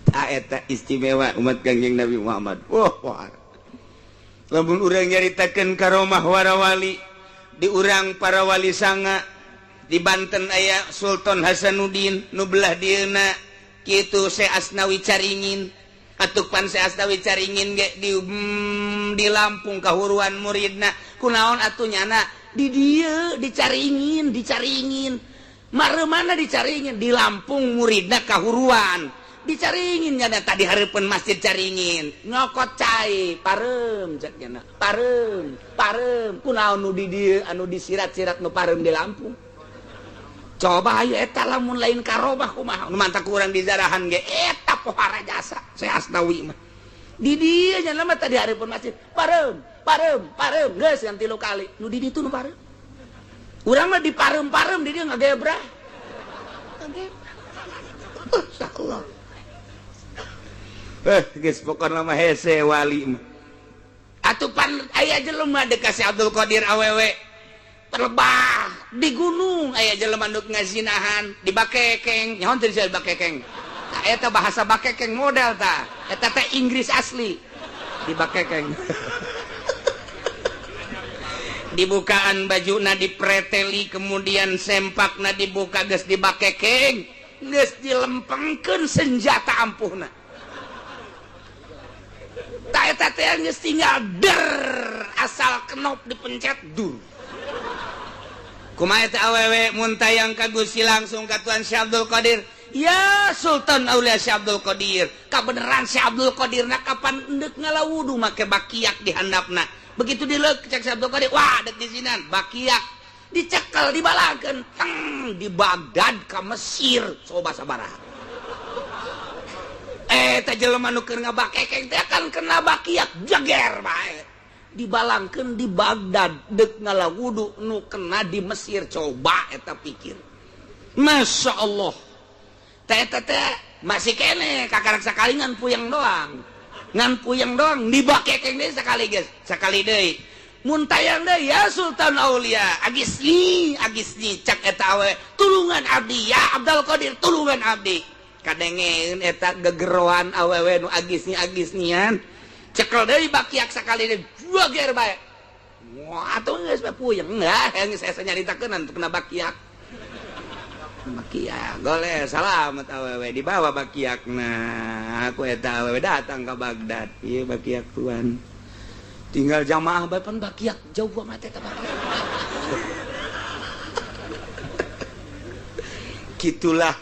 S2: Ta eta istimewa umat Kangjeng Nabi Muhammad. Wah, wah. Lamun urang nyaritakeun karomah warawali di urang para wali sanga di Banten aya Sultan Hasanuddin nu belah dieuna kitu Syekh Asnawi Caringin atuh pan Syekh Asnawi Caringin ge di Lampung kahuruan muridna kunaon atuh nyana di dieu dicaringin dicaringin. Maremana dicaringin di Lampung muridna kahuruan. Dicaringin nya tadi hareupeun masjid Caringin. Nyokot cai, pareum cek nya. Pareum, pareum. Kunaon nu di dieu anu disirat-sirat nu pareum di Lampung. Coba ayo eta lamun lain karomah kumaha. Nu mantak urang di zarahan ge eta pohara jasa. Saya Asnawi mah. Di dieu nya mah tadi hareupeun masjid. Pareum, pareum, pareum geus yang 3 kali. Nu di ditu nu pareum. Urang mah di pareum-pareum di dieu ngagebrah. Ngagebrah. Masyaallah. Geus pokona mah hese wali mah. Atuh pan aya jelema deuk ka Abdul Qadir awewe. Terbah di gunung aya jelema nu ngazinahan di bakekeng. Nyaho teu di bakekeng. Tah eta bahasa bakekeng model tah. Eta teh Inggris asli. Di bakekeng. Dibukaan bajuna dipreteli kemudian sempakna dibuka geus dibakekeng geus dilempengkeun senjata ampuhna ta eta teh geus tinggal der asal knop dipencet dur kumaha eta awewe mun tayang ka Gusti langsung ka Tuan Syekh Abdul Qadir ya Sultan Aulia Syekh Abdul Qadir kabeneran Syekh Abdul Qadir na kapan endek ngalawudu make bakiak di handapna. Begitu dilek cek Syekh Abdul Qadir, wah dek di sinan bakiak dicekel dibalakeun teng di Baghdad ka Mesir coba sabaraha. Teh jelema nu keur ngabakekeng teh kan kena bakiak jeger bae. Dibalangkeun di Baghdad dek ngalawudu nu kena di Mesir coba eta pikir. Masya Allah. Teh teh teh masih kene kakarak sakali ngan puyeng doang. Ngan puyeng doang dibakekeng deui sakali geus sakali deui mun tayang deui ya Sultan Aulia agisni agisni cak eta awe tulungan abdi ya Abdul Qadir tulungan abdi kadengeun eta gegeroan awewe nu agisni agisnian cekel deui bakiak sakali deui juager bae wah atuh geus bae puyeng enggak geus saya nyaritakeun anu kena bakiak bakiak goleh salamet awewe dibawa bakiak nah aku eta awewe datang ke Baghdad ieu bakiak tuan tinggal jamaah bae pan bakiak jauh banget eta bakiak kitulah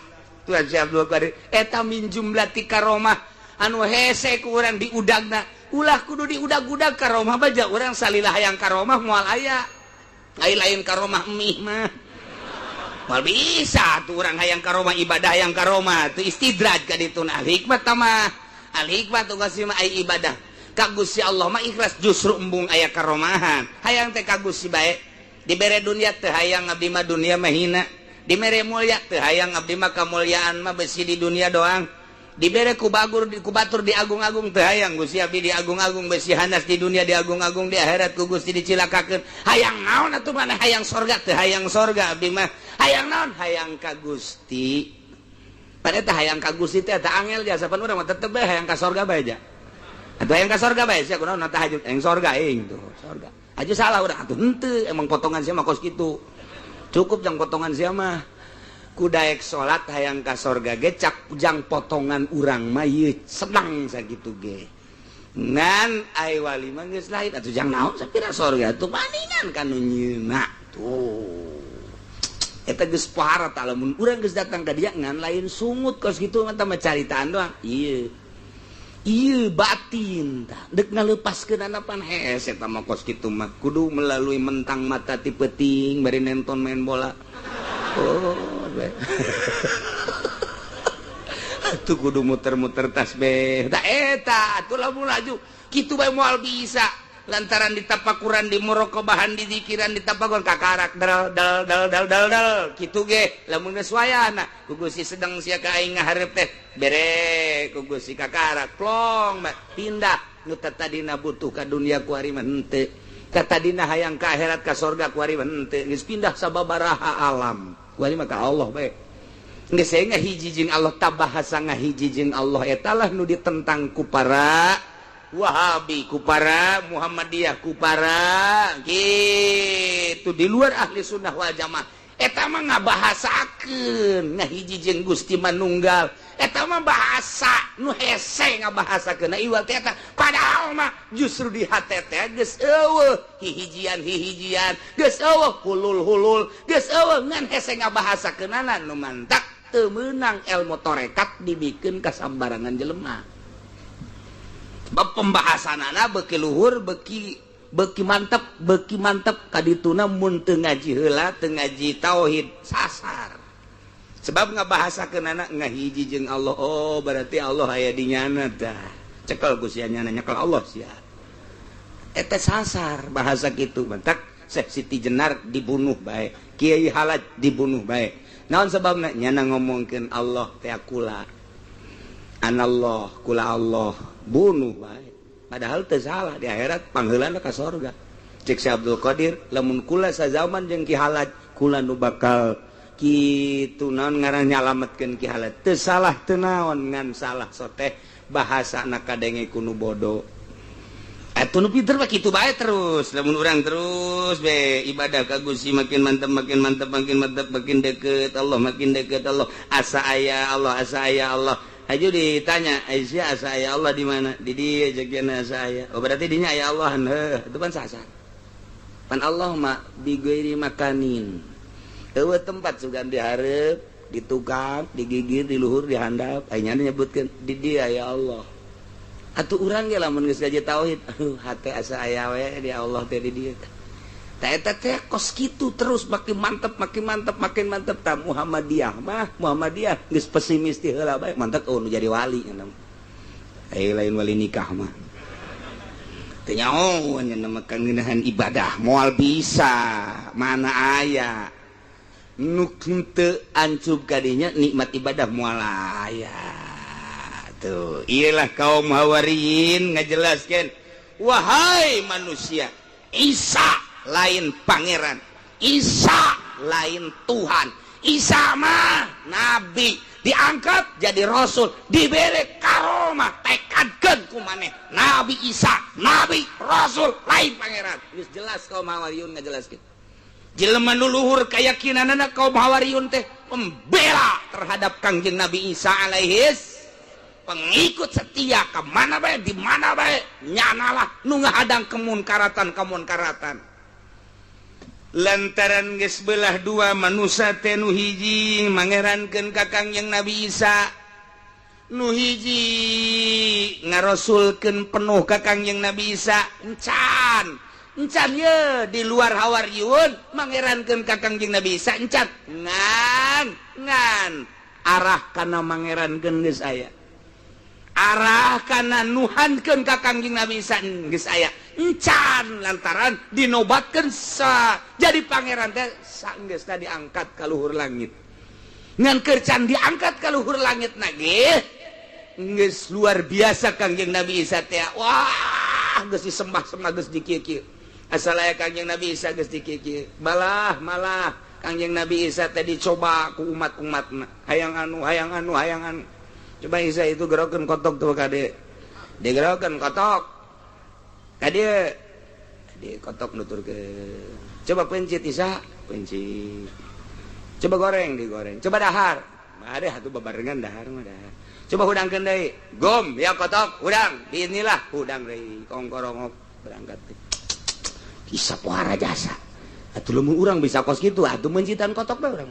S2: Tuan Syekh Abdul Qadir eta min jumlati karomah anu hese ku urang diudagna ulah kudu diudag-udag karomah baja urang salilah hayang karomah moal aya ai lain karomah mih mah mal bisa tuh orang hayang karomah ibadah hayang karomah tuh istidraj ka ditu al hikmah mah al hikmah tuh kasih mah ai ibadah ka Gusti Allah mah ikhlas justru embung aya karomahan hayang teh ka Gusti bae dibere dunia teu hayang abdi mah dunia mah hina dibere mulia teu hayang abdi mah kamuliaan mah besi di dunia doang dibere ku bagur ku batur diagung-agung teu hayang Gusti abdi diagung-agung besi hanas di dunia diagung-agung di akhirat ku Gusti dicilakakeun hayang naon atuh mana hayang sorga teu hayang sorga abdi mah hayang naon hayang ka Gusti pada teh hayang ka Gusti teh eta angel jasa pan urang mah tetep bae hayang ka sorga bae ja atuh hayang ka sorga bae sia kunaon tahajud hayang sorga aing tuh sorga aja salah urang atuh henteu emang potongan sia mah kos kitu cukup jang potongan sia mah kudaek salat hayang ka sorga ge cak jang potongan urang mah ieu senang sakitu ge ngan ai wali mah geus lain atuh jang naon sapira sorga tuh paningan ka nu nyeuna tuh eta geus pohara tah lamun urang geus datang ka dia ngan lain sungut kos kitu mah tah caritaan doang ieu ieu batin tah deuk ngalepaskeun anapan hese eta mah kos kitu mah kudu melalui mentang mata ti peuting bari nonton main bola. Oh, tuh kudu muter-muter tasbih. Da eta atuh lamun laju kitu bae moal bisa lantaran ditapakuran di muraqabahan di zikiran ditapakuran kakarak dal dal dal dal dal dal kitu ge lamun geus wayahna ku Gusti sedang sia ka aing ngahareup teh bere ku Gusti kakarak plong pindah nu tadina butuh ka dunia ku ari mah henteu katadina hayang ka akhirat ka sorga ku ari mah henteu geus pindah sababaraha alam ku ari mah ka Allah bae geus saya ngahiji jeung Allah tabahasa ngahiji jeung Allah eta lah nu ditentang ku para Wahabi, ku para Muhammadiyah, ku para gitu di luar ahli sunnah wal jamaah. Eta mah ngabahasakeun ngahiji jeung Gusti Manunggal. Eta mah bahasa nu hese ngabahasakeun iwal teh eta. Padahal mah justru di hate teh geus eueuh hihijian-hihijian, geus eueuh hulul-hulul, geus eueuh ngan hese ngabahasakeunana nu mantak teu meunang ilmu tarekat dibikeun ka sambarangan jelema. Sebab pembahasanana beuki luhur, beuki beuki mantep kadituna mun teu ngaji heula, teu ngaji tauhid sasar. Sebab ngabahasakeunana ngahiji jeung Allah, oh berarti Allah aya di nyana tah. Cekel ku sia nyana, nyekel Allah sia. Eta sasar bahasa kitu mantak Syekh Siti Jenar dibunuh bae, Kiai Halaj dibunuh bae. Naon sebabna? Nyana ngomongkeun Allah teh kula. Anallah kula Allah, bunuh bae. Padahal teu salah di akhirat pangheulana ka sorga. Cek Syekh Abdul Qadir, lamun kula sazaman jeung Ki Halaj, kula nu bakal kitu naon ngaran nyalametkeun Ki Halaj. Teu salah teu naon ngan salah soteh bahasana kadenge ku nu bodoh. Atuh nu pinter mah kitu bae terus. Lamun urang terus be ibadah ka Gusti makin mantep makin mantep makin mantep makin deket Allah makin deket Allah. Asa aya Allah, asa aya Allah. Haju ditanya, Aisyah asa aya Allah di mana? Di dia jagana asa aya. Oh berarti dinya aya Allah. Heuh, itu kan sasar. Pan Allah mah bi ghairi makanin. Eueuh tempat sugan dihareup, di tukang, digigir, di luhur, di handap. Aya nyebutkeun di dia ya Allah. Atuh urang ge lamun geus ngaji tauhid, aduh hate asa aya we di Allah teh di dieu. Tah eta teh kos kitu terus makin mantep makin mantep makin mantep tah Muhammadiyah mah Muhammadiyah geus pesimis ti heula bae mantep oh nu jadi wali nya eh lain wali nikah mah teu nyaho nya mah ngeunahan ibadah moal bisa mana aya nu teu ancub kadinya nikmat ibadah moal aya tuh. Iyalah kaum Hawariyin ngajelaskeun wahai manusia, Isa lain pangeran, Isa lain Tuhan, Isa mah nabi diangkat jadi rasul, diberi karomah, tekadkeun ku maneh Nabi Isa nabi rasul lain pangeran. Geus jelas kaum Hawariyun ngajelaskeun. Jelema nu luhur keyakinanana kaum Hawariyun teh pembela terhadap Kangjeng Nabi Isa alaihis, pengikut setia ke mana bae di mana bae nyanalah nu ngahadang kemunkaratan-kemunkaratan. Lantaran geus belah dua manusia teh nu hiji mangerankeun ka Kangjeng Nabi Isa, nu hiji ngarosulkeun penuh ka Kangjeng Nabi Isa. Encan encan ye di luar Hawariyun mangerankeun ka Kangjeng Nabi Isa encan ngan ngan arah kana mangerankeun geus aya, arah kana nuhankeun ka Kangjeng Nabi Isa geus aya encan lantaran dinobatkeun sa jadi pangeran teh sanggeusna diangkat ka luhur langit. Ngan keur can diangkat ka luhur langit na ge geus luar biasa Kangjeng Nabi Isa teh. Wah geus disembah-sembah geus dikieu-kieu. Asal aya Kangjeng Nabi Isa geus dikieu-kieu. Malah malah Kangjeng Nabi Isa teh dicoba ku umat-umatna. Hayang anu hayang anu hayang anu. Coba Isa itu gerokeun kotok tuh kade. Digerokeun kotok. Kade di kotok nuturkeun. Coba pencit Isa, pencit. Coba goreng, digoreng. Coba dahar. Ada atuh babarengan dahar mah dahar. Coba hudangkeun deui. Gom ya kotok, hudang. Bismillah, hudang deui. Kongkorongok berangkat. Isa pohara jasa. Atuh lamun urang bisa kos kitu, atuh mencitan kotok bae urang.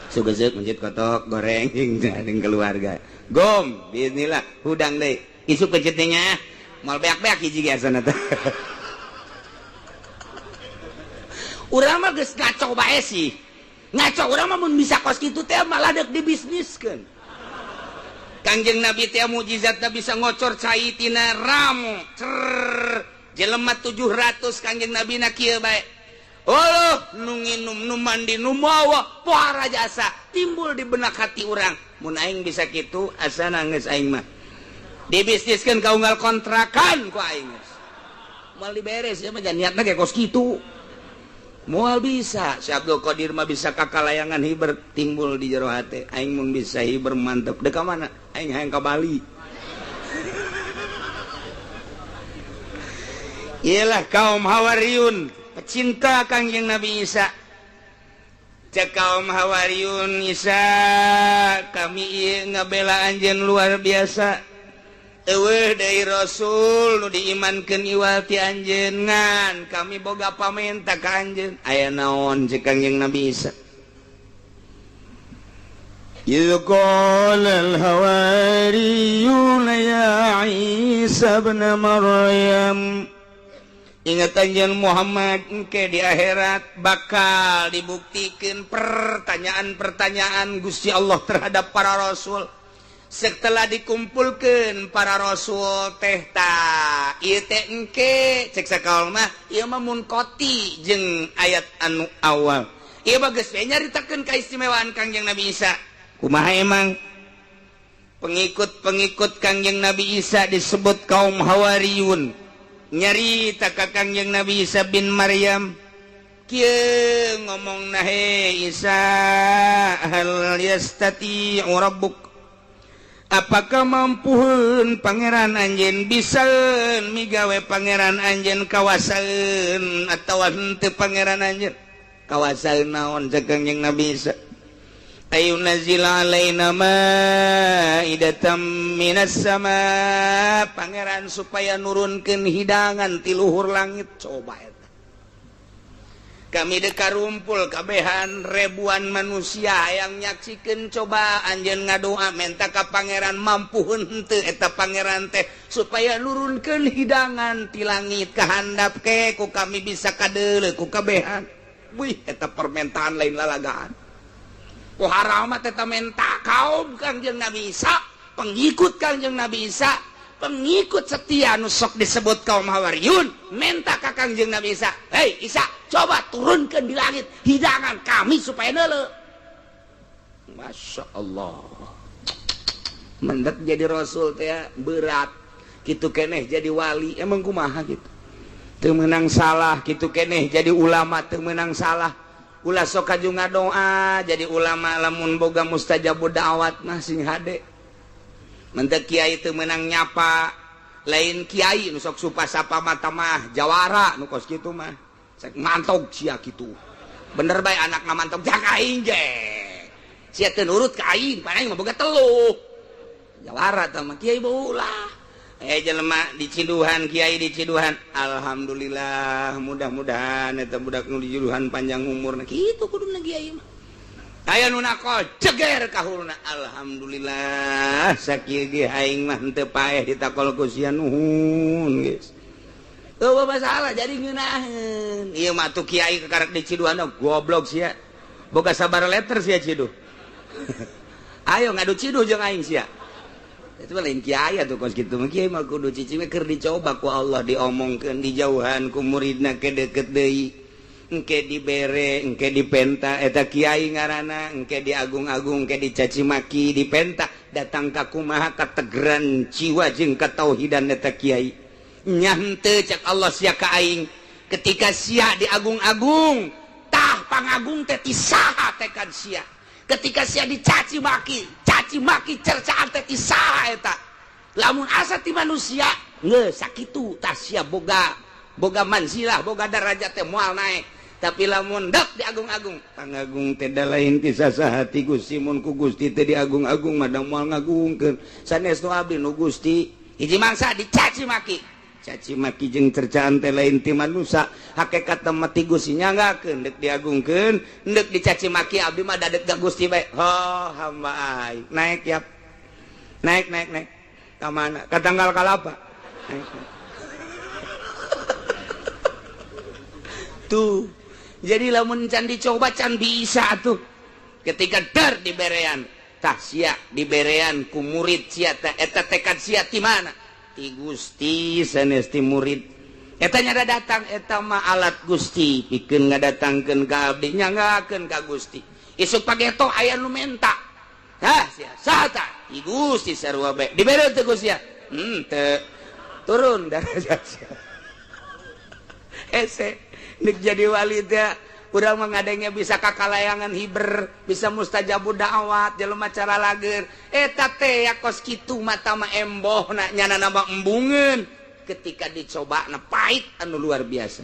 S2: Sugezeuk mencit kotok goreng jeung keluarga. Gom, bismillah, hudang deui. Isuk pencitnya moal beak-beak hiji ge asana teh. Urang mah geus ngaco bae sih. Ngaco urang mah mun bisa kos kitu teh malah deuk dibisniskeun. Kangjeng Nabi teh mukjizatna bisa ngocor cai tina ramo. Cer jelema 700 Kangjeng Nabi na kieu bae. Oh, nu nginum nu mandi nu mawa pohara jasa timbul di benak hati urang. Mun aing bisa kitu asana geus aing mah. Dibisniskeun ka unggal kontrakan ku aing geus. Moal diberes ya mah niatna ge kos kitu. Moal bisa. Si Abdul Qadir mah bisa kakalayangan hiber timbul di jero hate. Aing mun bisa hiber mantep. Dek ka mana? Aing hayang ka Bali. Iyalah kaum Hawariyun pecinta Kangjeng Nabi Isa. Cek kaum Hawariyun, "Isa, kami ieu ngabela anjeun luar biasa. Euweuh deui rasul nu diimankeun iwal ti anjeun, ngan kami boga pamenta ka anjeun." "Aya naon?" cek Kangjeng Nabi Isa.
S3: إذ قال الحواريون يا عيسى ابن مريم.
S2: Ingat, anjeun Muhammad, engke di akhirat bakal dibuktikan pertanyaan-pertanyaan Gusti Allah terhadap para rasul. Setelah dikumpulkan para rasul teh, ta ieu teh engke cek sakaul mah ieu mah munqoti jeung ayat anu awal. Ieu mah geus we nyaritakeun kaistimewaan Kangjeng Nabi Isa. Kumaha emang pengikut-pengikut Kangjeng Nabi Isa disebut kaum Hawariyun, nyarita ka Kangjeng Nabi Isa bin Maryam kieu ngomong, "Nah, he Isa, hal yastati rabbuk, apakah mampuheun pangeran anjeun, bisaeun migawe pangeran anjeun, kawasaeun atawa henteu pangeran anjeun?" "Kawasaeun naon?" cek Kangjeng Nabi Isa. "Ayyunazzil alaina maidatan minas sama, pangeran supaya nurunkeun hidangan ti luhur langit. Coba eta kami deka rumpul kabehan ribuan manusia yang nyaksikan. Coba anjeun ngadoa menta ka pangeran, mampuheun henteu eta pangeran teh supaya nurunkeun hidangan ti langit ka handap ke ku kami bisa kadeuleu ku kabehan?" Wih, eta permintaan lain lalagaan. Ku haramat eta menta kaum Kangjeng Nabi Isa, pengikut Kangjeng Nabi Isa, pengikut setia nu sok disebut kaum Hawariyun, menta ka Kangjeng Nabi Isa, "Hei Isa, coba turunkan di langit hidangan kami supaya neuleu." Masya Allah, mendak jadi rasul teh berat gitu keneh, jadi wali emang kumaha gitu teu meunang salah gitu keneh, jadi ulama teu meunang salah. Ulah sok kaju ngadoa jadi ulama, lamun boga mustajabud da'wat mah sing hade. Mentek kiai teu meunang nyapa, lain kiai nu sok supa sapa mata mah jawara nu kos kitu mah. Sek mantog sia kitu. Bener bae anak mantog jak aing ge. Sia teu nurut ka aing, pan aing mah boga teluh. Jawara tah mah kiai ulah. Jelema diciduhan, kiai diciduhan, "Alhamdulillah, mudah-mudahan eta budak nu diciduhan panjang umurna." Kitu kuduna kiai mah. Aya nu nakol, ceger kahuluna, "Alhamdulillah, sakieu ge aing mah henteu paeh ditakol ku sia, nuhun." Geus euweuh masalah, jadi ngeunaheun. Ieu mah tuh kiai kekarak diciduhan, "Goblok sia, boga sabar letter sia ciduh, ayo ngadu ciduh jeung aing sia." Itu lain kiai tuh kos kitu mah. Kiai mah kudu cicing keur dicoba ku Allah, diomongkeun, dijauhan ku muridna ke deket deui, engke dibere, engke dipenta. Eta kiai ngaranna, engke diagung-agung, engke dicaci maki, dipenta datang ka kumaha kategeran jiwa jeung katauhidan eta kiai. "Nya henteu," cek Allah, "sia ka aing ketika sia diagung-agung, tah pangagung teh ti saha tekad sia? Ketika sia dicaci maki, caci maki cercaan teh ti saha eta? Lamun asa ti manusia geus sakitu, tah sia boga boga manzilah, boga darajat teh moal naik. Tapi lamun dek diagung-agung, pangagung teh da lain ti saha, ti Gusti. Mun ku Gusti teh diagung-agung mah da moal ngagungkeun sanes nu abdi, nu Gusti." Hiji mangsa dicaci maki, caci maki jeung cercaan teh lain ti manusia, hakikat mah ti Gusti. Nyanggakeun deuk diagungkeun, deuk dicaci maki, abdi mah dadek ka Gusti bae. Oh, hamba aing naik yap, naik, naik, naik ka mana? Ka tanggal kalapa naik, naik. Tuh, jadi lamun can dicoba can bisa tuh. Ketika dar diberean, tah sia diberean ku murid sia teh, eta tekad sia ti mana? Ti Gusti, sanes ti murid. Eta nyada datang, eta mah alat Gusti pikeun ngadatangkeun ka abdi. Nyanggakeun ka Gusti. Isuk pageto aya nu menta, hah, sia saha tah? Ti Gusti sarua bae. Dibere teu Gusti ya? Teu. Turun darajat sia. Hese nek jadi wali teh. Urang mah ngadengnya bisa kakalayangan hiber, bisa mustajabud da'wat, jelema cara lager. Eta teh ya kos kitu mata mah emboh na nyana nama embungeun. Ketika dicoba na pahit anu luar biasa.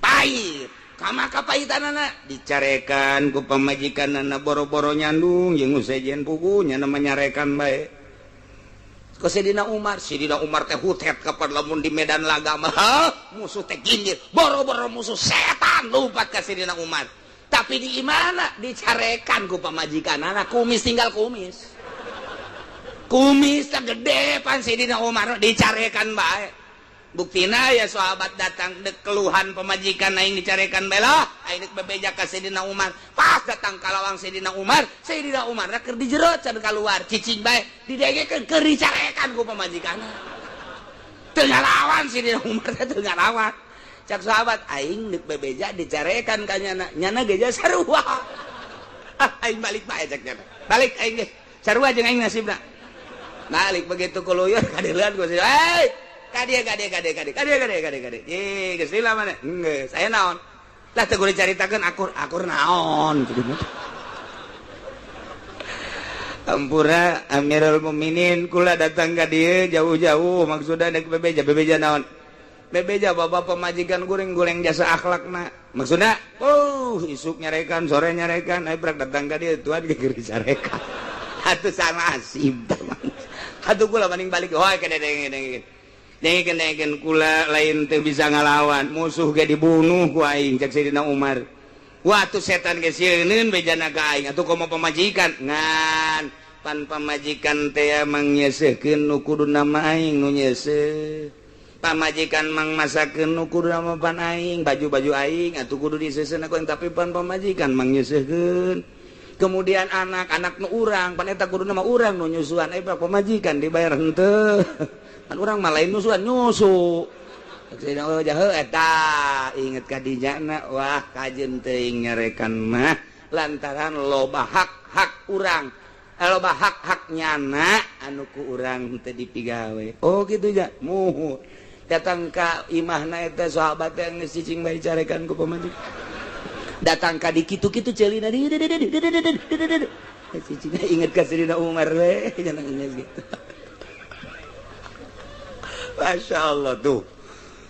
S2: Pahit. Kama kapaitanana dicarekan ku pamajikanana boro-boro nyandung jeung sejen pugunya nama nyarekan bae. Ku Sidina Umar, Sidina Umar teh hutet kapan lamun di medan laga mah musuh teh ginjir, boro-boro musuh setan lompat ka Sidina Umar. Tapi di imana dicarekan ku pamajikanana, kumis tinggal kumis. Kumis teh gede pan Sidina Umar dicarekan bae. Buktina ya sahabat datang dek keluhan pemajikan aing dicarekan bae lah, aing dek bebeja ka Sidina Umar. Pas datang ka lawang Sidina Umar, Sidina Umar keur di jero can kaluar, cicing bae didengekeun keur dicarekan ku pamajikanna. Teu ngalawan Sidina Umar teh teu ngalawan. Cak sahabat aing dek bebeja dicarekan ka nyana, nyana ge sarua. Ah aing balik bae cak nyana. Balik aing ge. Sarua jeung aing nasibna. Balik begitu kuluyur kadeuleun ku si, "Hei, kade kade kade kade kade kade kade kade." Ih, geus lila mana? Geus, aya naon? Lah teu kudu dicaritakeun akur, akur naon? Ampura Amirul Mukminin kula datang ka dieu jauh-jauh maksudna dek bebeja, bebeja naon? Bebeja bapak pemajikan guring-guring jasa akhlakna. Maksudna, oh, isuk nyarekan, sore nyarekan, ayo prak datang ka dieu tuan ge keur dicarekan. Atuh sama nasib. Atuh kula mending balik hoy ke denge-denge. Dengekeun kula lain teu bisa ngalawan, musuh ge dibunuh ku aing cek Sayyidina Umar. Wah tuh setan ge sieuneun bejana ka aing atuh komo pamajikan ngan pan pamajikan teh mangnyeseukeun nu kudu nama aing nu nyeuseuh. Pamajikan mangmasakeun nu kudu nama pan aing, baju-baju aing atuh kudu diseuseun ku aing tapi pan pamajikan mangnyeseukeun. Kemudian anak-anak nu urang pan eta kudu nama urang nu nyusuan eh pamajikan dibayar henteu. Kan urang mah lain nyusuan nyusu. Oh jahe eta inget ka dinyana wah kajeun teuing nyarekan mah lantaran loba hak-hak urang. Loba hak-hak nyana anu ku urang teu dipigawe. Oh kitu ja. Muhun. Datang ka imahna eta sahabat yang geus cicing bae carekan ku pamajikan. Datang ka di kitu-kitu ceulina di cicing inget ka Sayyidina Umar we jangan inget gitu. Masya Allah tuh.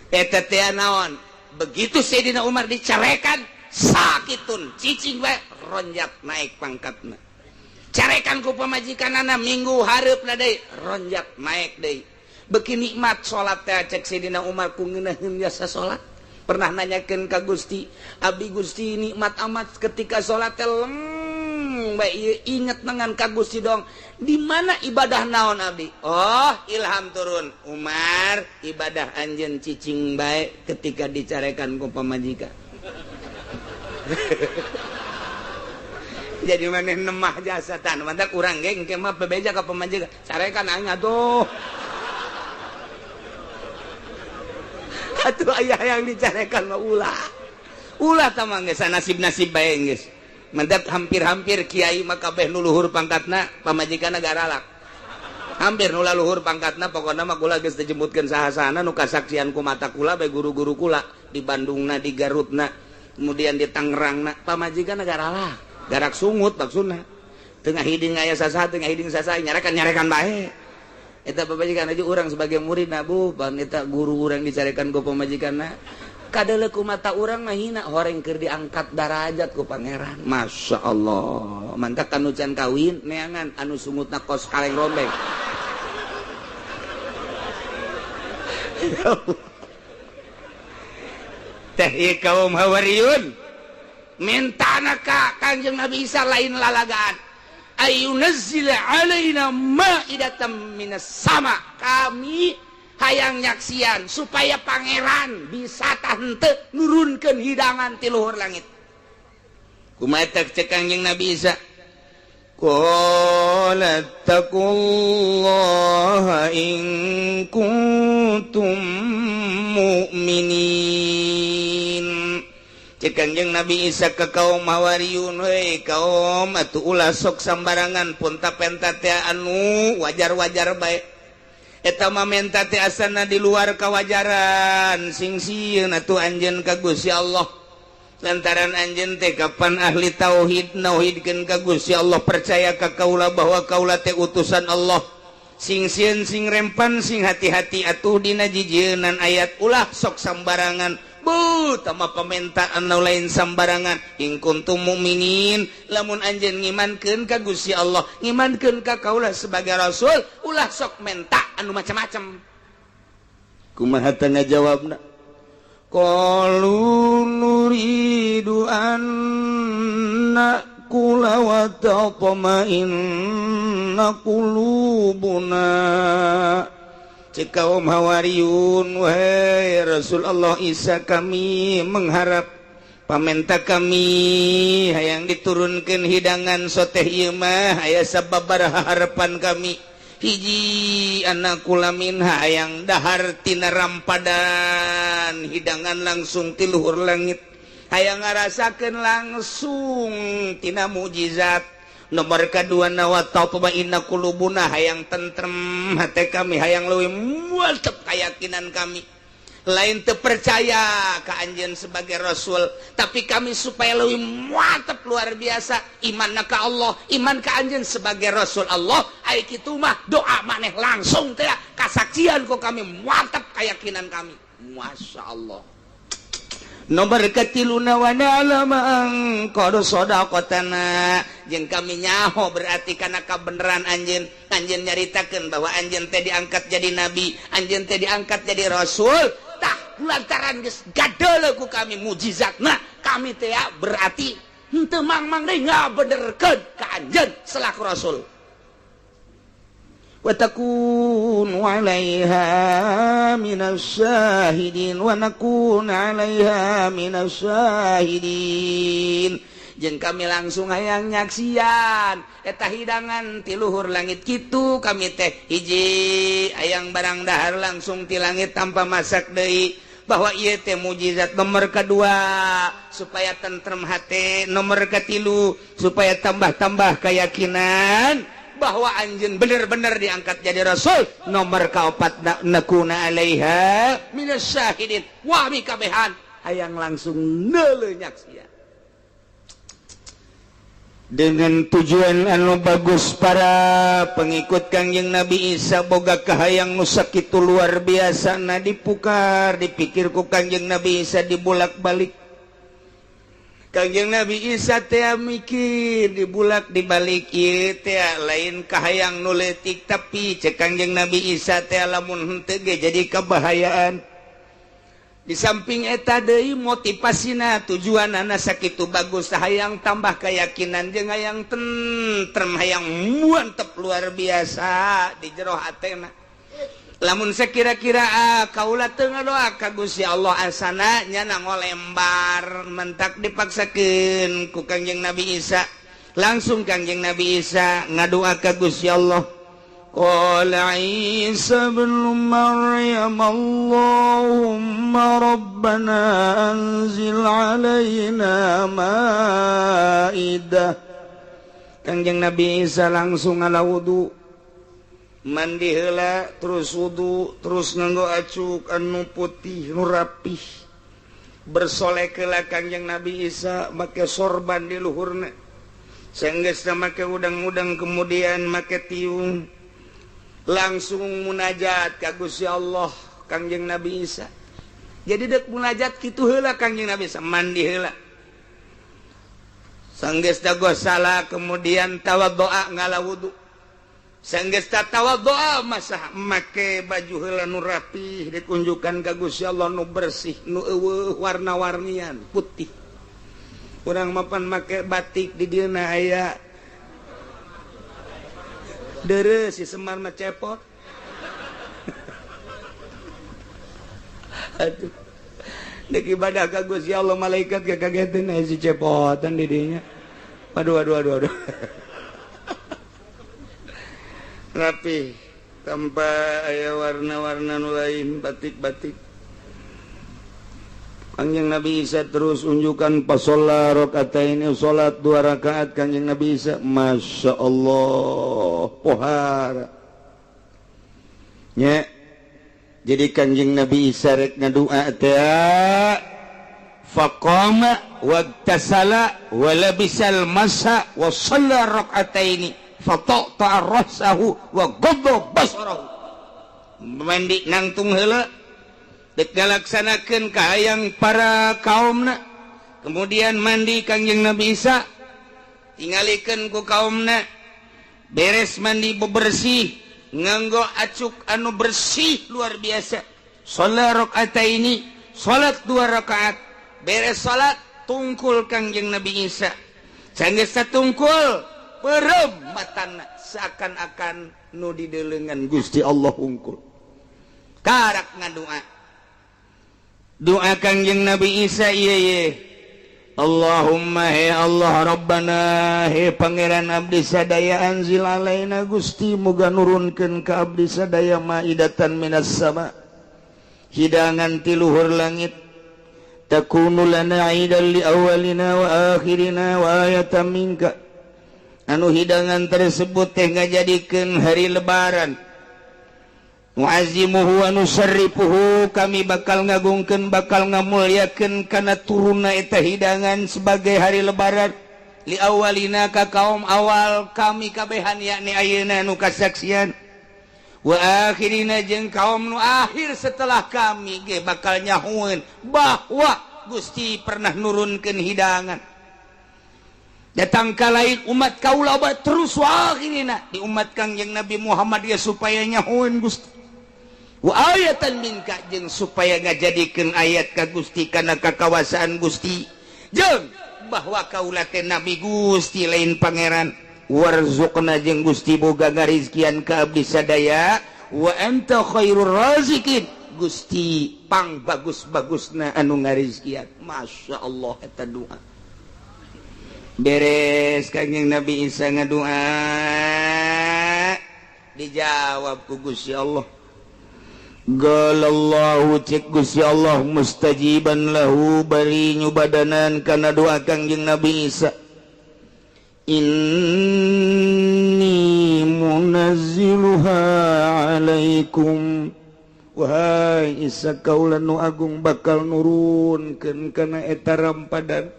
S2: Eta teh naon? Begitu Sayyidina Umar dicarekan, sakitun, cicing bae ronjat naik pangkatna. Carekan ku pamajikanana minggu hareupna deui, ronjat naik deui. Beuki nikmat salat teh cek Sayyidina Umar ku ngeunaheun jasa salat. Pernah nanyakeun ka Gusti, abdi Gusti nikmat amat ketika salat teh leng bae ieu inget dengan ka Gusti dong. Di mana ibadah naon abdi? Oh, ilham turun. Umar, ibadah anjeun cicing bae ketika dicarekan ku pamajikan. Jadi maneh nemah jasa tan, mantak urang ge engke mah bebeja ka pamajikan. Carekan aing atuh. Atuh aya yang dicarekan mah ulah. Ulah tah mah geus nasib-nasib bae geus. Mendak hampir-hampir kiai mah kabeh nu luhur pangkatna pamajikanna garalak. Hampir nu luhur pangkatna pokona mah kula geus dijemputkeun saha-sahana nu kasaksian ku mata kula bae guru-guru kula di Bandungna, di Garutna, kemudian di Tangerangna pamajikanna garalak. Garak sungut maksudna. Tengah hiding aya sasaha, tengah hiding sasaha nyarekan-nyarekan bae. Eta pamajikan aja urang sebagai murid na bu, pan eta guru urang dicarekan ku pamajikanna. Kadeuleu ku mata urang mah hina horeng keur diangkat darajat ku pangeran. Masya Allah. Mantak anu can kawin neangan anu sungutna kos kaleng rombeng. Teh ieu kaum Hawariyun mintana ka Kangjeng Nabi Isa lain lalagaan. Ayunazzila alaina ma'idatan minas sama. Kami hayang nyaksian supaya pangeran bisa tante nurunkeun hidangan ti luhur langit. Kumaha cek Kangjeng Nabi Isa?
S4: Qala taqullaha in kuntum mu'minin.
S2: Cek Kangjeng Nabi Isa ke kaum Hawariyun, heuy kaum atuh ulah sok sambarangan punta penta teh anu wajar-wajar bae. Eta mah menta teh asana di luar kawajaran, sing sieun atuh anjeun ka Gusti Allah. Lantaran anjeun teh kapan ahli tauhid nauhidkeun ka Gusti Allah, percaya ka kaula bahwa kaula teh utusan Allah. Sing sieun sing rempan sing hati-hati atuh dina jijieunnan ayat ulah sok sambarangan Bu tama permintaan nu lain sambarangan. In kuntum mukminin, lamun anjeun ngimankeun ka Gusti Allah, ngimankeun ka kaula sebagai rasul, ulah sok menta anu macam-macam.
S3: Kumaha teh ngajawabna? Qalu nuridu an na'kula wa tatma'inna qulubuna.
S2: Cek kaum Hawariyun, wahai Rasul Allah Isa, kami mengharap pamenta kami hayang diturunkan hidangan soteh ieu mah aya sababaraha harapan kami. Hiji, an na'kula minha, hayang dahar tina rampadan hidangan langsung ti luhur langit, hayang ngarasakeun langsung tina mukjizat. Nomor kedua, wa tatma'inna qulubuna, hayang tentrem hati kami, hayang leuwih mantep keyakinan kami. Lain terpercaya ke anjeun sebagai rasul, tapi kami supaya lebih mantep luar biasa iman ka Allah, iman ka anjeun sebagai rasul Allah. Ai kitu mah doa maneh langsung teh kasaksian ku kami, mantep keyakinan kami. Masya Allah. Nomor ketiluna, wa na'lama an qad shadaqtana, jeung kami nyaho berarti karena kabeneran anjeun. Anjeun nyaritakeun bahwa anjeun teh diangkat jadi nabi, anjeun teh diangkat jadi rasul. Tah, lantaran geus gadeuleu ku kami mujizatna, kami teh ya, berarti henteu mang-mang deui ngabenerkeun ka anjeun selaku rasul.
S3: Wa takunu 'alaiha minas syahidin, wa nakun 'alaiha minas syahidin.
S2: Jeung kami langsung hayang nyaksian eta hidangan ti luhur langit kitu. Kami teh hiji, hayang barang dahar langsung ti langit tanpa masak deui, bahwa ieu teh mujizat. Nomor kedua, supaya tentrem hati. Nomor ketilu, supaya tambah-tambah keyakinan bahwa anjeun bener-bener diangkat jadi rasul. Nomor keempat, nakuna alaiha minas syahidin, wah kabehan hayang langsung neuleuh nyaksian.
S3: Dengan tujuan anu bagus, para pengikut Kangjeng Nabi Isa boga kahayang nu sakitu luar biasa. Nah, dipukar dipikir ku Kangjeng Nabi Isa, dibulak-balik.
S2: Kangjeng Nabi Isa teh mikir dibulak dibalik, ieu teh lain kahayang nu leutik, tapi cek Kangjeng Nabi Isa teh lamun henteu ge jadi kebahayaan. Di samping eta deui, motivasina, tujuanana sakitu bagus, hayang tambah keyakinan jeung hayang tentrem, hayang mantep luar biasa di jero hatena. Lamun sekira-kira ah, kaula teu ngadoa ka Gusti Allah, asana nya ngolembar mentak dipaksakeun ku Kangjeng Nabi Isa. Langsung Kangjeng Nabi Isa ngadoa ka Gusti Allah.
S3: Qala Isa bin Maryam, Allahumma Rabbana anzil alaina ma'idah.
S2: Kangjeng Nabi Isa langsung ngala wudu, mandi heula, terus wudu, terus nganggo acuk anu putih nu rapih, bersolek heula. Kangjeng Nabi Isa make sorban di luhurna. Sanggeusna make udang-udang, kemudian make tiung, langsung munajat ka Gusti Allah Kangjeng Nabi Isa. Jadi dek munajat kitu heula, Kangjeng Nabi Isa mandi heula. Sanggeus salah, kemudian tawaddoa, ngala wudu. Sanggeus tawaddoa, masa make baju heula nu rapih, dikunjukkan ka Gusti Allah nu bersih, nu euweuh warna-warnian, putih. Urang mapan make batik di dieu aya deureuh si Semar mah cepot. Aduh, dek ibadah ka Gusti Allah, malaikat kakageteun aya si cepotan di dinya. Aduh, aduh, aduh, aduh. Rapi tanpa aya warna-warna nu lain, batik-batik.
S3: Kangjeng Nabi Isa terus unjukkan pasola ini, salat dua rakaat Kangjeng Nabi Isa. Masya Allah, pohara nya. Jadi Kangjeng Nabi Isa rek ngadua teh, faqama wagtasala wa labisal masa wa shalla raka'ataini fataqta'a rasahu wa ghadda basarahu.
S2: Mandi nangtung heula. Dek ngalaksanakeun kahayang para kaumna. Kemudian mandi Kangjeng Nabi Isa, tingalikeun ku kaumna. Beres mandi, bebersih, nganggo acuk anu bersih luar biasa. Salat ini, salat dua rakaat. Beres salat, tungkul Kangjeng Nabi Isa. Sanggeus tungkul, peureum matana, seakan-akan nu didelengan Gusti Allah hungkul. Karak ngadua. Doa Kangjeng Nabi Isa ieu ye: Allahumma, he Allah, Rabbana, he Pangeran abdi sadaya, anzil alaina, Gusti muga nurunkeun ka abdi sadaya, maidatan minas sama, hidangan ti luhur langit, takunu lana idan li awalina wa akhirina wa ayatan minka, anu hidangan tersebut teh ngajadikeun hari lebaran, nu'azzimuhu wa nusarrifuhu, kami bakal ngagungkeun, bakal ngamulyakeun kana turunna eta hidangan sebagai hari lebaran, li awalina, ka kaum awal kami kabehan, yakni ayeuna nu kasaksian, wa akhirina, jeung kaum nu akhir setelah kami ge bakal nyahueun bahwa Gusti pernah nurunkeun hidangan datang ka lain umat kaula terus, wa akhirina di umat Kangjeng Nabi Muhammad ya, supaya nyahueun Gusti, wa ayatan minka, jeung supaya ngajadikeun ayat ka Gusti kana kakawasaan Gusti, jeung bahwa kaula teh nabi Gusti, lain pangeran, warzuqna, jeung Gusti boga ngarizkian ka abdi sadaya, wa anta khairur razikin, Gusti pang bagus-bagusna anu ngarizkian. Masya Allah, eta doa. Beres Kangjeng Nabi Isa ngadoa, dijawab ku Gusti Allah. Galallahu, cek Gusti Allah, mustajiban lahu, bari nyubadanan kana doa Kangjeng Nabi Isa, inni munazziluha alaikum. Wahai Isa, kaula nu agung bakal nurunkeun kana eta rampadan,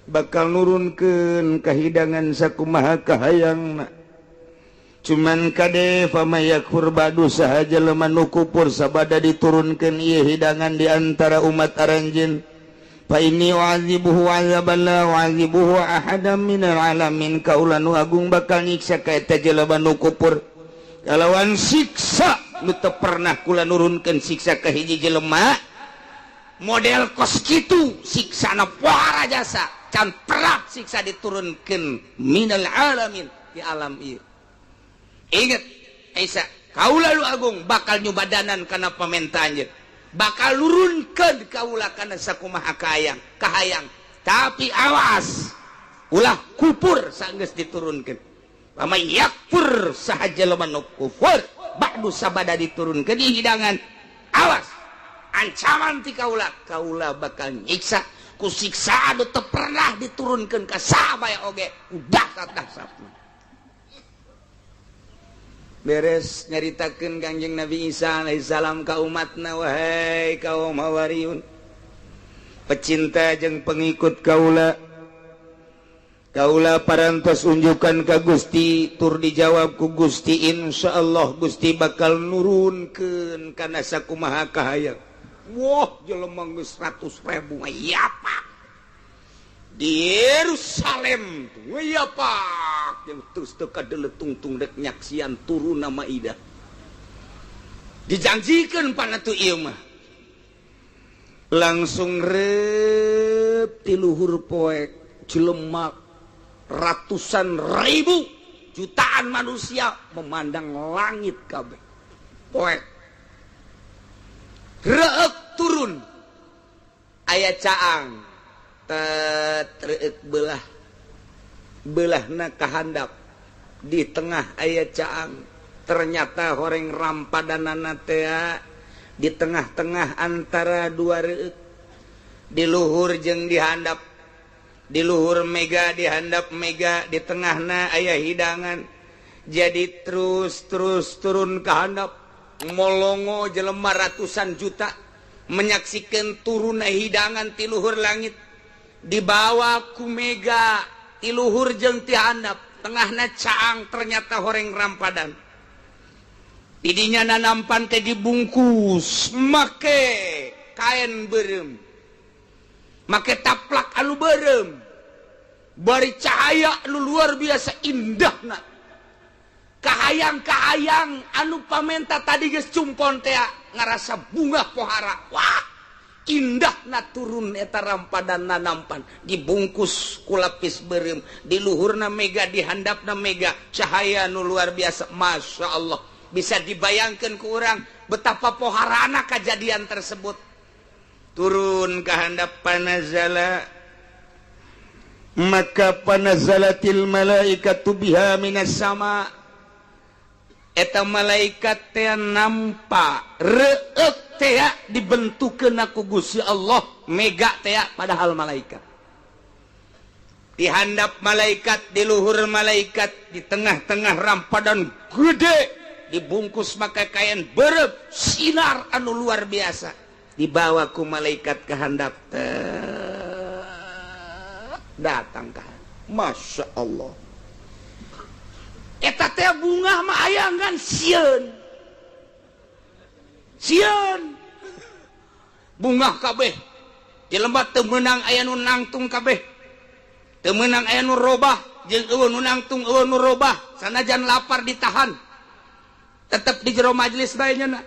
S2: bakal nurunkeun kahidangan sakumaha kahayangna. Cuman kade, famay yakfur ba'du, saha jelema nu kupur sabada diturunkeun ieu hidangan di antara umat aranjeun, fa inni u'adzibuhu 'adzaban la u'adzibuhu ahadan minal alamin, kaula nu agung bakal nyiksa ka eta jelema nu kupur kalawan siksa nu teu pernah kula nurunkeun siksa ka hiji jelema model kos kitu. Siksana puara jasa can pernah siksa diturunkeun minal alamin, di alam ieu. Ingat Isa, kaula nu agung bakal nyubadanan kana pamentaan, bakal nurunkeun kaula kana sakumaha kahayang kahayang, tapi awas ulah kupur sanggeus diturunkeun. Famay yakfur, saha jelema nu kufur, ba'du, sabada diturunkeun di hidangan, awas, ancaman ti kaula, kaula bakal nyiksa ku siksa anu teu pernah diturunkeun ka saha bae oge, udah dahsatna. Beres nyaritakeun Kangjeng Nabi Isa alaihissalam ka umatna, wahai kaum Hawariyun, pecinta jeung pengikut kaula, kaula parantos unjukan ka Gusti, tur dijawab ku Gusti, insyaallah Gusti bakal nurunkeun kana sakumaha kahayang. Wah, jelema geus 100.000, ya Pak, di Yerusalem, ya Pak, yang terus teu kadeletung-tung dek nyaksian turun nama Ida dijanjikan pana tuh. Ieu mah langsung rep ti luhur poek, jelema ratusan ribu, jutaan manusia memandang langit kabeh poek. Reuk turun, aya caang tet, reuk belah, belahna kahandap, di tengah aya caang. Ternyata horeng rampadanana teh di tengah-tengah antara dua reuk, di luhur jeung di handap, di luhur mega, di handap mega, di tengahna aya hidangan. Jadi terus terus turun ke handap, molongo jelema ratusan juta menyaksikan turun hidangan ti luhur langit, dibawa ku mega ti luhur jeung ti handap, tengahna caang, ternyata horeng rampadan. Didinya nanampan teh dibungkus make kain beureum, make taplak anu beureum, bari cahaya anu luar biasa indahna. Kahayang-kahayang anu pamenta tadi geus cumpon teh ngarasa bunga pohara. Wah, indahna turun eta rampadan nanampan dibungkus ku lapis beureum, di luhurna mega, di handapna mega, cahaya nu luar biasa. Masya Allah, bisa dibayangkan ku urang betapa poharana kejadian tersebut. Turun ke handap, panazala, maka panazalatil malaikatu biha minas sama. Eta malaikat teh nampak reuk teh dibentukkeun ku Gusti Allah mega teh, padahal malaikat di handap, malaikat di luhur, malaikat di tengah-tengah rampadan gede dibungkus maka kain beureum, sinar anu luar biasa, dibawa ku malaikat ke handap, datang ke. Masya Allah, eta teh bunga mah ayangan sieun sieun bunga kabeh. Di lembat teu meunang aya nu nangtung kabeh, teu meunang aya nu robah, jeung euweuh nu nangtung, euweuh nu robah. Sanajan lapar ditahan, tetap di jero majelis bae nya.